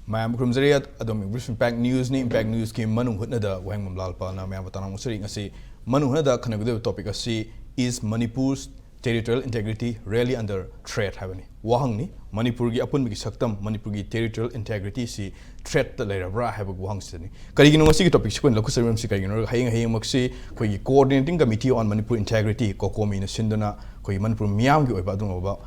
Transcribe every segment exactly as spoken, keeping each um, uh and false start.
ꯃꯌꯥꯝ ꯈꯨꯔꯨꯝꯖꯔꯤ꯫ ꯑꯗꯣꯝ Impact Newsꯅꯤ꯫ Impact Newsꯀꯤ ꯃꯅꯨꯡ ꯍꯨꯠꯅꯗ ꯋꯥꯍꯦꯡꯕꯝ ꯂꯥꯜꯄꯥꯅ ꯃꯌꯥꯝꯕꯨ ꯇꯥꯟꯅ ꯉꯁꯤ ꯃꯅꯨꯡ ꯍꯨꯠꯅꯗ ꯈꯟꯅꯒꯗꯧꯔꯤꯕ topic ꯑꯁꯤ Is Manipur's Territorial Integrity Really Under Threat ꯍꯥꯏꯕꯅꯤ꯫ ꯋꯥꯍꯪꯅꯤ, ꯃꯅꯤꯄꯨꯔꯒꯤ ꯑꯄꯨꯟꯕꯒꯤ ꯁꯛꯇꯝ, ꯃꯅꯤꯄꯨꯔꯒꯤ territorial integrity ꯁꯤ threatꯇ ꯂꯩꯔꯕ꯭ꯔꯥ ꯍꯥꯏꯕ ꯋꯥꯍꯪꯁꯤꯗꯅꯤ꯫ ꯀꯔꯤꯒꯤꯅꯣ ꯉꯁꯤꯒꯤ topicꯁꯤ ꯑꯩꯈꯣꯏꯅ ꯂꯧꯈꯠꯆꯔꯤꯕꯁꯤ? ꯀꯔꯤꯒꯤꯅꯣ ꯍꯥꯏꯔꯒ ꯍꯌꯦꯡ ꯍꯌꯦꯡꯃꯛꯁꯤ ꯑꯩꯈꯣꯏꯒꯤ Coordinating Committee on Manipur Integrity, COCOMIꯅ ꯁꯤꯟꯗꯨꯅ ꯑꯩꯈꯣꯏꯒꯤ ꯃꯅꯤꯄꯨꯔ ꯃꯤꯌꯥꯝꯒꯤ ꯑꯣꯏꯕ ꯑꯗꯨꯒꯨꯝꯂꯕ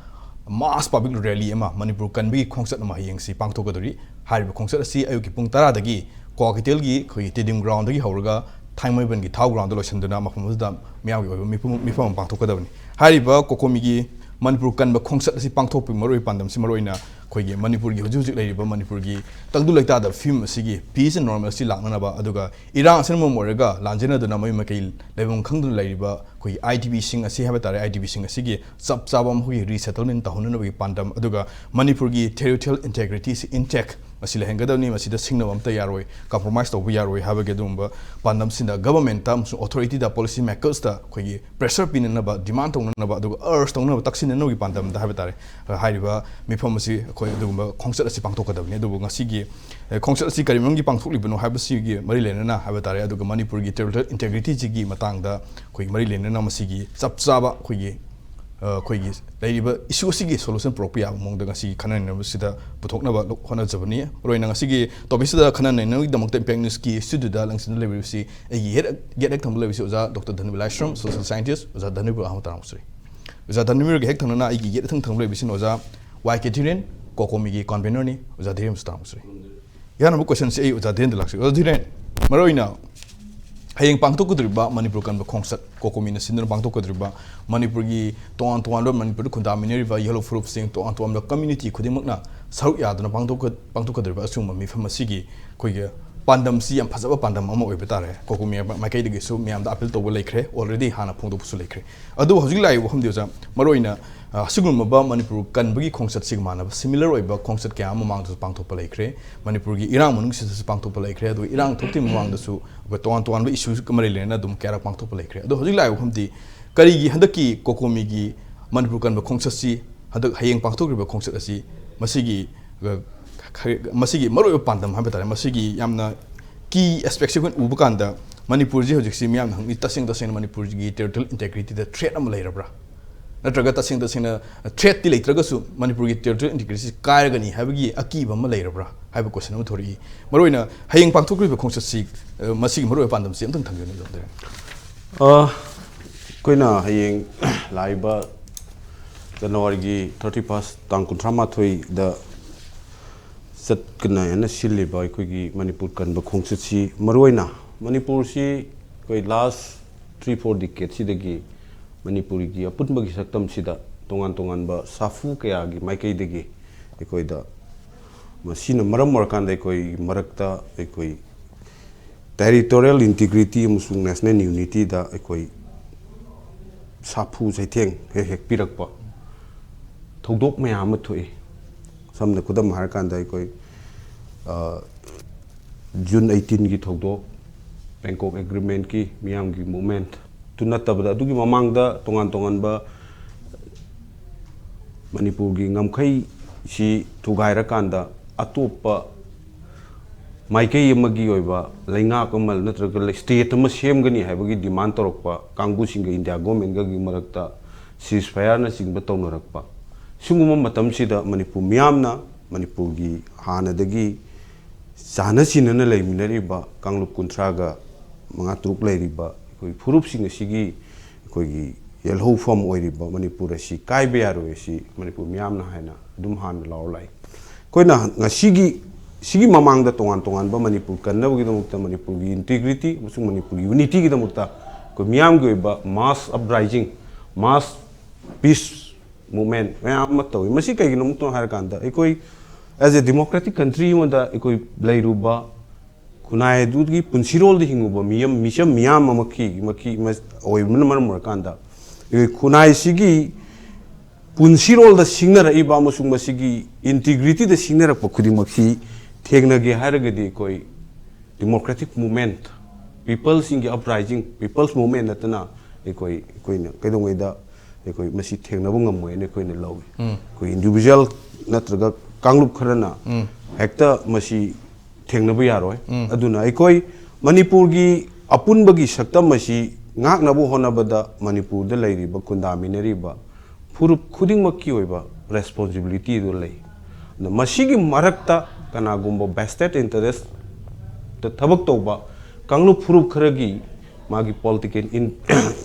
mass public rally ꯑꯃ, ꯃꯅꯤꯄꯨꯔ ꯀꯟꯕꯒꯤ ꯈꯣꯡꯆꯠ ꯑꯃ ꯍꯌꯦꯡꯁꯤ ꯄꯥꯡꯊꯣꯛꯀꯗꯧꯔꯤ꯫ ꯍꯥꯏꯔꯤꯕ ꯈꯣꯡꯆꯠ ꯑꯁꯤ ꯑꯌꯨꯛꯀꯤ ꯄꯨꯡ ꯇꯔꯥꯗꯒꯤ ꯀ꯭ꯋꯥꯀꯩꯊꯦꯜꯒꯤ ꯑꯩꯈꯣꯏꯒꯤ ꯇꯦꯗꯤꯝ groundꯗꯒꯤ ꯍꯧꯔꯒ ꯊꯥꯡꯃꯩꯕꯟꯒꯤ ꯊꯥꯎ groundꯗ ꯂꯣꯏꯁꯤꯟꯗꯨꯅ ꯃꯐꯝ ꯑꯗꯨꯗ ꯃꯤꯌꯥꯝꯒꯤ ꯑꯣꯏꯕ ꯃꯤꯐꯝ, ꯃꯤꯐꯝ ꯑꯃ ꯄꯥꯡꯊꯣꯛꯀꯗꯕꯅꯤ꯫ ꯍꯥꯏꯔꯤꯕ COCOMIꯒꯤ ꯃꯅꯤꯄꯨꯔ ꯀꯟꯕ ꯈꯣꯡꯆꯠ ꯑꯁꯤ ꯄꯥꯡꯊꯣꯛꯄꯒꯤ ꯃꯔꯨꯑꯣꯏꯕ ꯄꯥꯟꯗꯝꯁꯤ ꯃꯔꯨꯑꯣꯏꯅ ꯑꯩꯈꯣꯏꯒꯤ ꯃꯅꯤꯄꯨꯔꯒꯤ ꯍꯧꯖꯤꯛ ꯍꯧꯖꯤꯛ ꯂꯩꯔꯤꯕ ꯃꯅꯤꯄꯨꯔꯒꯤ ꯇꯪꯗꯨ ꯂꯩꯇꯥꯗꯕ ꯐꯤꯕꯝ ꯑꯁꯤꯒꯤ peace and normalcy ꯂꯥꯛꯅꯅꯕ, ꯑꯗꯨꯒ ꯏꯔꯥꯡ ꯑꯁꯤꯅ ꯃꯔꯝ ꯑꯣꯏꯔꯒ ꯂꯥꯟꯖꯦꯟꯅꯗꯨꯅ ꯃꯌꯨꯝ ꯃꯀꯩ ꯂꯩꯐꯝ ꯈꯪꯗꯅ ꯂꯩꯔꯤꯕ ꯑꯩꯈꯣꯏꯒꯤ IDPꯁꯤꯡ ꯑꯁꯤ ꯍꯥꯏꯕ ꯇꯥꯔꯦ, IDPꯁꯤꯡ ꯑꯁꯤꯒꯤ ꯆꯞ ꯆꯥꯕ ꯃꯈꯣꯏꯒꯤ resettlement ꯇꯧꯍꯟꯅꯕꯒꯤ ꯄꯥꯟꯗꯝ, ꯑꯗꯨꯒ ꯃꯅꯤꯄꯨꯔꯒꯤ territorial integrityꯁꯤ intact ꯃꯁꯤ ꯂꯩꯍꯟꯒꯗꯕꯅꯤ, ꯃꯁꯤꯗ ꯁꯤꯡꯅꯕ ꯑꯝꯇ ꯌꯥꯔꯣꯏ, compromise ꯇꯧꯕ ꯌꯥꯔꯣꯏ ꯍꯥꯏꯕꯒꯤ ꯑꯗꯨꯒꯨꯝꯕ ꯄꯥꯟꯗꯝꯁꯤꯡꯗ governmentꯇ ꯑꯃꯁꯨꯡ authorityꯗ, policy makersꯇ ꯑꯩꯈꯣꯏꯒꯤ pressure ꯄꯤꯅꯅꯕ, demand ꯇꯧꯅꯅꯕ, ꯑꯗꯨꯒ urge ꯇꯧꯅꯕ, ꯇꯛꯁꯤꯟꯅꯅꯕꯒꯤ ꯄꯥꯟꯗꯝꯗ ꯍꯥꯏꯕ ꯇꯥꯔꯦ, ꯍꯥꯏꯔꯤꯕ ꯃꯤꯐꯝ ꯑꯁꯤ ꯑꯩꯈꯣꯏ ꯑꯗꯨꯒꯨꯝꯕ ꯈꯣꯡꯆꯠ ꯑꯁꯤ ꯄꯥꯡꯊꯣꯛꯀꯗꯕꯅꯤ꯫ ꯑꯗꯨꯕꯨ ꯉꯁꯤꯒꯤ, ꯑꯦ, ꯈꯣꯡꯆꯠ ꯑꯁꯤ ꯀꯔꯤ ꯃꯔꯝꯒꯤ ꯄꯥꯡꯊꯣꯛꯂꯤꯕꯅꯣ ꯍꯥꯏꯕꯁꯤꯒꯤ ꯃꯔꯤ ꯂꯩꯅꯅ ꯍꯥꯏꯕ ꯇꯥꯔꯦ, ꯑꯗꯨꯒ ꯃꯅꯤꯄꯨꯔꯒꯤ territorial integrityꯁꯤꯒꯤ ꯃꯇꯥꯡꯗ ꯑꯩꯈꯣꯏꯒꯤ ꯃꯔꯤ ꯂꯩꯅꯅ ꯃꯁꯤꯒꯤ ꯆꯞ ꯆꯥꯕ ꯑꯩꯈꯣꯏꯒꯤ ꯑ, ꯑꯩꯈꯣꯏꯒꯤ ꯂꯩꯔꯤꯕ issue ꯑꯁꯤꯒꯤ solution ꯄꯨꯔꯛꯄ ꯌꯥꯕ ꯃꯑꯣꯡꯗ ꯉꯁꯤꯒꯤ ꯈꯟꯅ ꯅꯩꯅꯕꯁꯤꯗ ꯄꯨꯊꯣꯛꯅꯕ ꯍꯣꯠꯅꯖꯕꯅꯤ꯫ ꯃꯔꯨꯑꯣꯏꯅ ꯉꯁꯤꯒꯤ topicꯁꯤꯗ ꯈꯟꯅ ꯅꯩꯅꯕꯒꯤꯗꯃꯛꯇ Impact Newsꯀꯤ studioꯗ ꯂꯪꯁꯤꯟꯗꯨꯅ ꯂꯩꯕꯤꯔꯤꯕꯁꯤ ꯑꯩꯒꯤ ꯍꯦꯛ, ꯌꯦꯠ ꯍꯦꯛ ꯊꯪꯕ ꯂꯩꯕꯁꯤ ꯑꯣꯖꯥ ꯗꯣꯛꯇꯔ ꯙꯅꯕꯤꯔ ꯂꯥꯏꯁ꯭ꯔꯝ, social scientist꯫ ꯑꯣꯖꯥ ꯙꯅꯕꯤꯔ ꯑꯍꯥꯟꯕ ꯇꯔꯥꯃꯨꯛ ꯁꯨꯔꯤ꯫ ꯑꯣꯖꯥ ꯙꯅꯕꯤꯔꯒ ꯍꯦꯛ ꯊꯪꯅꯅ ꯑꯩꯒꯤ ꯌꯦꯠ ꯊꯪ ꯊꯪꯕ ꯂꯩꯕꯁꯤꯅ ꯑꯣꯖꯥ ꯋꯥꯏ ꯀꯦ ꯙꯤꯔꯦꯟ, COCOMIꯒꯤ convenerꯅꯤ꯫ ꯑꯣꯖꯥ ꯙꯤꯔꯦꯟꯁꯨ ꯇꯔꯥꯃꯨꯛ ꯁꯨꯔꯤ꯫ ꯌꯥꯅꯕ questionꯁꯦ ꯑꯩ ꯑꯣꯖꯥ ꯙꯤꯔꯦꯟꯗ ꯂꯥꯛꯆꯒꯦ꯫ ꯑꯣꯖꯥ ꯙꯤꯔꯦꯟ, ꯃꯔꯨꯑꯣꯏꯅ ꯍꯌꯦꯡ ꯄꯥꯡꯊꯣꯛꯀꯗꯧꯔꯤꯕ ꯃꯅꯤꯄꯨꯔ ꯀꯟꯕ ꯈꯣꯡꯆꯠ, COCOMIꯅ ꯁꯤꯟꯗꯨꯅ ꯄꯥꯡꯊꯣꯛꯀꯗꯧꯔꯤꯕ ꯃꯅꯤꯄꯨꯔꯒꯤ ꯇꯣꯉꯥꯟ ꯇꯣꯉꯥꯟꯕ ꯃꯅꯤꯄꯨꯔꯗ ꯈꯨꯟꯗꯥꯃꯤꯟꯅꯔꯤꯕ ꯌꯦꯜꯍꯧ ꯐꯨꯔꯨꯞꯁꯤꯡ, ꯇꯣꯉꯥꯟ ꯇꯣꯉꯥꯟꯕ community ꯈꯨꯗꯤꯡꯃꯛꯅ ꯁꯔꯨꯛ ꯌꯥꯗꯨꯅ ꯄꯥꯡꯊꯣꯛꯀ-, ꯄꯥꯡꯊꯣꯛꯀꯗꯧꯔꯤꯕ ꯑꯁꯤꯒꯨꯝꯕ ꯃꯤꯐꯝ ꯑꯁꯤꯒꯤ ꯑꯩꯈꯣꯏꯒꯤ ꯄꯥꯟꯗꯝꯁꯤ ꯌꯥꯝ ꯐꯖꯕ ꯄꯥꯟꯗꯝ ꯑꯃ ꯑꯣꯏꯕ ꯇꯥꯔꯦ꯫ COCOMI ꯃꯥꯏꯀꯩꯗꯒꯤꯁꯨ ꯃꯌꯥꯝꯗ appeal ꯇꯧꯕ ꯂꯩꯈ꯭ꯔꯦ, already ꯍꯥꯟꯅ ꯐꯣꯡꯗꯣꯛꯄꯁꯨ ꯂꯩꯈ꯭ꯔꯦ꯫ ꯑꯗꯨꯕꯨ ꯍꯧꯖꯤꯛ ꯂꯥꯛꯏꯕ ꯋꯥꯐꯝꯗꯤ ꯑꯣꯖꯥ, ꯃꯔꯨꯑꯣꯏꯅ, ꯑ, ꯑꯁꯤꯒꯨꯝꯂꯕ ꯃꯅꯤꯄꯨꯔ ꯀꯟꯕꯒꯤ ꯈꯣꯡꯆꯠꯁꯤꯒ ꯃꯥꯟꯅꯕ similar ꯑꯣꯏꯕ ꯈꯣꯡꯆꯠ ꯀꯌꯥ ꯑꯃ ꯃꯃꯥꯡꯗꯁꯨ ꯄꯥꯡꯊꯣꯛꯄ ꯂꯩꯈ꯭ꯔꯦ꯫ ꯃꯅꯤꯄꯨꯔꯒꯤ ꯏꯔꯥꯡ ꯃꯅꯨꯡꯁꯤꯗꯁꯨ ꯄꯥꯡꯊꯣꯛꯄ ꯂꯩꯈ꯭ꯔꯦ꯫ ꯑꯗꯨꯒ ꯏꯔꯥꯡ ꯊꯣꯛꯇ꯭ꯔꯤꯉꯩ ꯃꯃꯥꯡꯗꯁꯨ ꯑꯩꯈꯣꯏ ꯇꯣꯉꯥꯟ ꯇꯣꯉꯥꯟꯕ issuesꯀ ꯃꯔꯤ ꯂꯩꯅꯅ ꯑꯗꯨꯝ ꯀꯌꯥꯔꯛ ꯄꯥꯡꯊꯣꯛꯄ ꯂꯩꯈ꯭ꯔꯦ꯫ ꯑꯗꯣ ꯍꯧꯖꯤꯛ ꯂꯥꯛꯏꯕ ꯋꯥꯐꯝꯗꯤ ꯀꯔꯤꯒꯤ ꯍꯟꯗꯛꯀꯤ COCOMIꯒꯤ ꯃꯅꯤꯄꯨꯔ ꯀꯟꯕ ꯈꯣꯡꯆꯠꯁꯤ, ꯍꯟꯗꯛ ꯍꯌꯦꯡ ꯄꯥꯡꯊꯣꯛꯈ꯭ꯔꯤꯕ ꯈꯣꯡꯆꯠ ꯑꯁꯤ ꯃꯁꯤꯒꯤ, ꯑ, ꯈ- ꯃꯁꯤꯒꯤ ꯃꯔꯨꯑꯣꯏꯕ ꯄꯥꯟꯗꯝ ꯍꯥꯏꯕ ꯇꯥꯔꯦ, ꯃꯁꯤꯒꯤ ꯌꯥꯝꯅ ꯀꯤ ꯑꯦꯁꯄꯦꯛꯁꯦ ꯑꯩꯈꯣꯏꯅ ꯎꯕ ꯀꯥꯟꯗ, ꯃꯅꯤꯄꯨꯔꯁꯤ ꯍꯧꯖꯤꯛꯁꯤ ꯃꯤꯌꯥꯝꯅ ꯍꯪꯉꯤ, ꯇꯁꯦꯡ ꯇꯁꯦꯡꯅ ꯃꯅꯤꯄꯨꯔꯒꯤ ꯇꯦꯔꯤꯇꯣꯔꯤꯌꯦꯜ ꯏꯟꯇꯦꯒ꯭ꯔꯤꯇꯤꯗ ꯊ꯭ꯔꯦꯠ ꯑꯃ ꯂꯩꯔꯕ꯭ꯔꯥ? ꯅꯠꯇ꯭ꯔꯒ ꯇꯁꯦꯡ ꯇꯁꯦꯡꯅ ꯊ꯭ꯔꯦꯠꯇꯤ ꯂꯩꯇ꯭ꯔꯒꯁꯨ ꯃꯅꯤꯄꯨꯔꯒꯤ ꯇꯦꯔꯤꯇꯣꯔꯤꯌꯦꯜ ꯏꯟꯇꯦꯒ꯭ꯔꯤꯇꯤꯁꯤ ꯀꯥꯏꯔꯒꯅꯤ ꯍꯥꯏꯕꯒꯤ ꯑꯀꯤꯕ ꯑꯃ ꯂꯩꯔꯕ꯭ꯔꯥ ꯍꯥꯏꯕ ꯀꯣꯏꯁꯟ ꯑꯃ ꯊꯣꯔꯛꯏ꯫ ꯃꯔꯨꯑꯣꯏꯅ ꯍꯌꯦꯡ ꯄꯥꯡꯊꯣꯛꯀꯗꯧꯔꯤꯕ ꯈꯣꯡꯆꯠꯁꯤ, ꯑ, ꯃꯁꯤꯒꯤ ꯃꯔꯨꯑꯣꯏꯕ ꯄꯥꯟꯗꯝꯁꯤ ꯑꯝꯇꯪ ꯊꯝꯕꯤꯌꯨꯅꯦ, ꯗꯣꯛꯇꯔ꯫ ꯑ, ꯑꯩꯈꯣꯏꯅ ꯍꯌꯦꯡ ꯂꯥꯛꯏꯕ ꯖꯅꯋꯥꯔꯤꯒꯤ ꯊꯥꯔꯇꯤ ꯐꯥꯔꯁ, ꯇꯥꯡ ꯀꯨꯟꯊ꯭ꯔꯥ ꯃꯥꯊꯣꯏꯗ ꯆꯠꯀꯅꯤ ꯍꯥꯏꯅ ꯁꯤꯜꯂꯤꯕ ꯑꯩꯈꯣꯏꯒꯤ ꯃꯅꯤꯄꯨꯔ ꯀꯟꯕ ꯈꯣꯡꯆꯠꯁꯤ, ꯃꯔꯨꯑꯣꯏꯅ ꯃꯅꯤꯄꯨꯔꯁꯤ ꯑꯩꯈꯣꯏ ꯂꯥꯁ ꯊ꯭ꯔꯤ ꯐꯣꯔ ꯗꯤꯀꯦꯠꯁꯤꯗꯒꯤ ꯃꯅꯤꯄꯨꯔꯒꯤ ꯑꯄꯨꯟꯕꯒꯤ ꯁꯛꯇꯝꯁꯤꯗ ꯇꯣꯉꯥꯟ ꯇꯣꯉꯥꯟꯕ ꯁꯥꯐꯨ ꯀꯌꯥꯒꯤ ꯃꯥꯏꯀꯩꯗꯒꯤ ꯑꯩꯈꯣꯏꯗ, ꯃꯁꯤꯅ ꯃꯔꯝ ꯑꯣꯏꯔꯀꯥꯟꯗ ꯑꯩꯈꯣꯏ ꯃꯔꯛꯇ ꯑꯩꯈꯣꯏ ꯇꯦꯔꯤꯇꯣꯔꯤꯌꯦꯜ ꯏꯟꯇꯤꯒ꯭ꯔꯤꯇꯤ ꯑꯃꯁꯨꯡ ꯅꯦꯁꯅꯦꯜ ꯌꯨꯅꯤꯇꯤꯗ ꯑꯩꯈꯣꯏ ꯁꯥꯐꯨ ꯆꯩꯊꯦꯡ ꯍꯦꯛ ꯍꯦꯛ ꯄꯤꯔꯛꯄ ꯊꯧꯗꯣꯛ ꯃꯌꯥꯝ ꯑꯃ ꯊꯣꯛꯏ꯫ ꯁꯝꯅ ꯈꯨꯗꯝ ꯍꯥꯏꯔꯀꯥꯟꯗ ꯑꯩꯈꯣꯏ, ꯑ, ꯖꯨꯟ ꯑꯩꯇꯤꯟꯒꯤ ꯊꯧꯗꯣꯛ, ꯕꯦꯡꯀꯣꯛ ꯑꯦꯒ꯭ꯔꯤꯃꯦꯟꯀꯤ ꯃꯤꯌꯥꯝꯒꯤ ꯃꯨꯞꯃꯦꯟꯠ, ꯑꯗꯨ ꯅꯠꯇꯕꯗ ꯑꯗꯨꯒꯤ ꯃꯃꯥꯡꯗ ꯇꯣꯉꯥꯟ ꯇꯣꯉꯥꯟꯕ ꯃꯅꯤꯄꯨꯔꯒꯤ ꯉꯝꯈꯩꯁꯤ ꯊꯨꯒꯥꯏꯔꯀꯥꯟꯗ ꯑꯇꯣꯞꯄ ꯃꯥꯏꯀꯩ ꯑꯃꯒꯤ ꯑꯣꯏꯕ ꯂꯩꯉꯥꯛ ꯑꯃ ꯅꯠꯇ꯭ꯔꯒ ꯁ꯭ꯇꯦꯠ ꯑꯃ ꯁꯦꯝꯒꯅꯤ ꯍꯥꯏꯕꯒꯤ ꯗꯤꯃꯥꯟ ꯇꯧꯔꯛꯄ ꯀꯥꯡꯕꯨꯁꯤꯡꯒ ꯏꯟꯗꯤꯌꯥ ꯒꯣꯔꯃꯦꯟꯒꯒꯤ ꯃꯔꯛꯇ ꯁꯤꯖꯐꯥꯌꯔꯅꯆꯤꯡꯕ ꯇꯧꯅꯔꯛꯄ, ꯁꯤꯒꯨꯝꯕ ꯃꯇꯝꯁꯤꯗ ꯃꯅꯤꯄꯨꯔ ꯃꯤꯌꯥꯝꯅ ꯃꯅꯤꯄꯨꯔꯒꯤ ꯍꯥꯟꯅꯗꯒꯤ ꯆꯥꯟꯅ ꯁꯤꯟꯅꯅ ꯂꯩꯃꯤꯟꯅꯔꯤꯕ ꯀꯥꯡꯂꯨꯞ ꯀꯨꯟꯊ꯭ꯔꯥꯒ ꯃꯉꯥ ꯇꯔꯨꯛ ꯂꯩꯔꯤꯕ ꯑꯩꯈꯣꯏ ꯐꯨꯔꯨꯞꯁꯤꯡ ꯑꯁꯤꯒꯤ ꯑꯩꯈꯣꯏꯒꯤ ꯌꯦꯜꯍꯧꯐꯝ ꯑꯣꯏꯔꯤꯕ ꯃꯅꯤꯄꯨꯔ ꯑꯁꯤ ꯀꯥꯏꯕ ꯌꯥꯔꯣꯏ ꯑꯁꯤ ꯃꯅꯤꯄꯨꯔ ꯃꯤꯌꯥꯝꯅ ꯍꯥꯏꯅ ꯑꯗꯨꯝ ꯍꯥꯟꯅ ꯂꯥꯎꯔ ꯂꯥꯛꯏ꯫ ꯑꯩꯈꯣꯏꯅ ꯉꯁꯤꯒꯤ, ꯁꯤꯒꯤ ꯃꯃꯥꯡꯗ ꯇꯣꯉꯥꯟ ꯇꯣꯉꯥꯟꯕ ꯃꯅꯤꯄꯨꯔ ꯀꯟꯅꯕꯒꯤꯗꯃꯛꯇ, ꯃꯅꯤꯄꯨꯔꯒꯤ ꯏꯟꯇꯤꯒ꯭ꯔꯤꯇꯤ ꯑꯃꯁꯨꯡ ꯃꯅꯤꯄꯨꯔꯒꯤ ꯌꯨꯅꯤꯇꯤꯒꯤꯗꯃꯛꯇ ꯑꯩꯈꯣꯏ ꯃꯤꯌꯥꯝꯒꯤ ꯑꯣꯏꯕ ꯃꯥꯁ ꯑꯞꯔꯥꯏꯖꯤꯡ, ꯃꯥꯁ ꯄꯤꯁ ꯃꯨꯞꯃꯦꯟꯠ ꯃꯌꯥꯝ ꯑꯃ ꯇꯧꯏ꯫ ꯃꯁꯤ ꯀꯩꯒꯤꯅꯣꯃꯨꯛꯇ ꯍꯥꯏꯔꯀꯥꯟꯗ, ꯑꯩꯈꯣꯏ as a democratic country ꯑꯃꯗ ꯑꯩꯈꯣꯏ ꯂꯩꯔꯨꯕ, ꯈꯨꯟꯅꯥꯏ ꯑꯗꯨꯒꯤ ꯄꯨꯟꯁꯤꯔꯣꯜꯗ ꯍꯤꯡꯉꯨꯕ ꯃꯤꯌꯥꯝ, ꯃꯤꯆꯝ ꯃꯤꯌꯥꯝ ꯑꯃꯈꯤ ꯃꯈꯤ ꯑꯃ ꯑꯣꯏꯕꯅ ꯃꯔꯝ ꯑꯣꯏꯔꯀꯥꯟꯗ, ꯑꯩꯈꯣꯏ ꯈꯨꯟꯅꯥꯏꯁꯤꯒꯤ ꯄꯨꯟꯁꯤꯔꯣꯜꯗ ꯁꯤꯡꯅꯔꯛꯏꯕ ꯑꯃꯁꯨꯡ ꯃꯁꯤꯒꯤ ꯏꯟꯇꯤꯒ꯭ꯔꯤꯇꯤꯗ ꯁꯤꯡꯅꯔꯛꯄ ꯈꯨꯗꯤꯡꯃꯛꯁꯤ ꯊꯦꯡꯅꯒꯦ ꯍꯥꯏꯔꯒꯗꯤ, ꯑꯩꯈꯣꯏ ꯗꯦꯃꯣꯀ꯭ꯔꯦꯇꯤꯛ ꯃꯨꯞꯃꯦꯟꯠ, ꯄꯤꯄꯜꯁꯤꯡꯒꯤ ꯑꯞꯔꯥꯏꯖꯤꯡ, ꯄꯤꯄꯜꯁ ꯃꯨꯞꯃꯦꯟꯠ ꯅꯠꯇꯅ ꯑꯩꯈꯣꯏ, ꯑꯩꯈꯣꯏꯅ ꯀꯩꯗꯧꯉꯩꯗ ꯑꯩꯈꯣꯏ ꯃꯁꯤ ꯊꯦꯡꯅꯕ ꯉꯝꯃꯣꯏ ꯍꯥꯏꯅ ꯑꯩꯈꯣꯏꯅ ꯂꯧꯏ꯫ ꯑꯩꯈꯣꯏ ꯏꯟꯗꯤꯚꯤꯖꯨꯋꯦꯜ ꯅꯠꯇ꯭ꯔꯒ ꯀꯥꯡꯂꯨꯞ ꯈꯔꯅ ꯍꯦꯛꯇ ꯃꯁꯤ ꯊꯦꯡꯅꯕ ꯌꯥꯔꯣꯏ꯫ ꯑꯗꯨꯅ ꯑꯩꯈꯣꯏ ꯃꯅꯤꯄꯨꯔꯒꯤ ꯑꯄꯨꯟꯕꯒꯤ ꯁꯛꯇꯝ ꯑꯁꯤ ꯉꯥꯛꯅꯕ ꯍꯣꯠꯅꯕꯗ ꯃꯅꯤꯄꯨꯔꯗ ꯂꯩꯔꯤꯕ, ꯈꯨꯟꯗꯥꯃꯤꯟꯅꯔꯤꯕ ꯐꯨꯔꯨꯞ ꯈꯨꯗꯤꯡꯃꯛꯀꯤ ꯑꯣꯏꯕ responsibility ꯑꯗꯨ ꯂꯩ꯫ ꯑꯗꯨꯅ ꯃꯁꯤꯒꯤ ꯃꯔꯛꯇ ꯀꯅꯥꯒꯨꯝꯕ vested interest ꯊꯕꯛ ꯇꯧꯕ ꯀꯥꯡꯂꯨꯞ ꯐꯨꯔꯨꯞ ꯈꯔꯒꯤ ꯃꯥꯒꯤ political in-,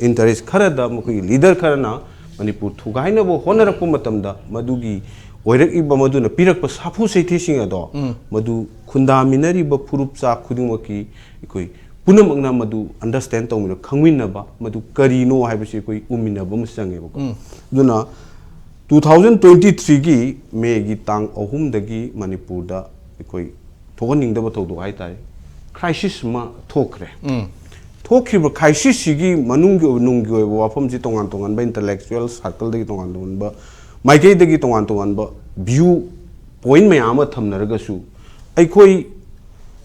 interest ꯈꯔꯗ ꯃꯈꯣꯏꯒꯤ leader ꯈꯔꯅ ꯃꯅꯤꯄꯨꯔ ꯊꯨꯒꯥꯏꯅꯕ ꯍꯣꯠꯅꯔꯛꯄ ꯃꯇꯝꯗ, ꯃꯗꯨꯒꯤ ꯑꯣꯏꯔꯛꯏꯕ, ꯃꯗꯨꯅ ꯄꯤꯔꯛꯄ ꯁꯥꯐꯨ ꯆꯩꯊꯦꯡꯁꯤꯡ ꯑꯗꯣ, ꯃꯗꯨ ꯈꯨꯟꯗꯥꯃꯤꯟꯅꯔꯤꯕ ꯐꯨꯔꯨꯞꯆꯥ ꯈꯨꯗꯤꯡꯃꯛꯀꯤ ꯑꯩꯈꯣꯏ ꯄꯨꯝꯅꯃꯛꯅ ꯃꯗꯨ understand ꯇꯧꯃꯤꯟꯅ, ꯈꯪꯃꯤꯟꯅꯕ, ꯃꯗꯨ ꯀꯔꯤꯅꯣ ꯍꯥꯏꯕꯁꯤ ꯑꯩꯈꯣꯏ ꯎꯃꯤꯟꯅꯕ ꯑꯃ ꯆꯪꯉꯦꯕꯀꯣ꯫ ꯑꯗꯨꯅ two thousand twenty threeꯒꯤ Mayꯒꯤ ꯇꯥꯡ ꯑꯍꯨꯝꯗꯒꯤ ꯃꯅꯤꯄꯨꯔꯗ ꯑꯩꯈꯣꯏ ꯊꯣꯛꯍꯟꯅꯤꯡꯗꯕ ꯊꯧꯗꯣꯛ ꯍꯥꯏꯇꯥꯔꯦ, crisis ꯑꯃ ꯊꯣꯛꯈ꯭ꯔꯦ꯫ ꯊꯣꯛꯈꯤꯕ crisisꯁꯤꯒꯤ ꯃꯅꯨꯡꯒꯤ ꯑꯣꯏꯕ, ꯅꯨꯡꯒꯤ ꯑꯣꯏꯕ ꯋꯥꯐꯝꯁꯤ ꯇꯣꯉꯥꯟ ꯇꯣꯉꯥꯟꯕ intellectual circleꯗꯒꯤ ꯇꯣꯉꯥꯟ ꯇꯣꯉꯥꯟꯕ ꯃꯥꯏꯀꯩꯗꯒꯤ ꯇꯣꯉꯥꯟ ꯇꯣꯉꯥꯟꯕ view point ꯃꯌꯥꯝ ꯑꯃ ꯊꯝꯅꯔꯒꯁꯨ, ꯑꯩꯈꯣꯏ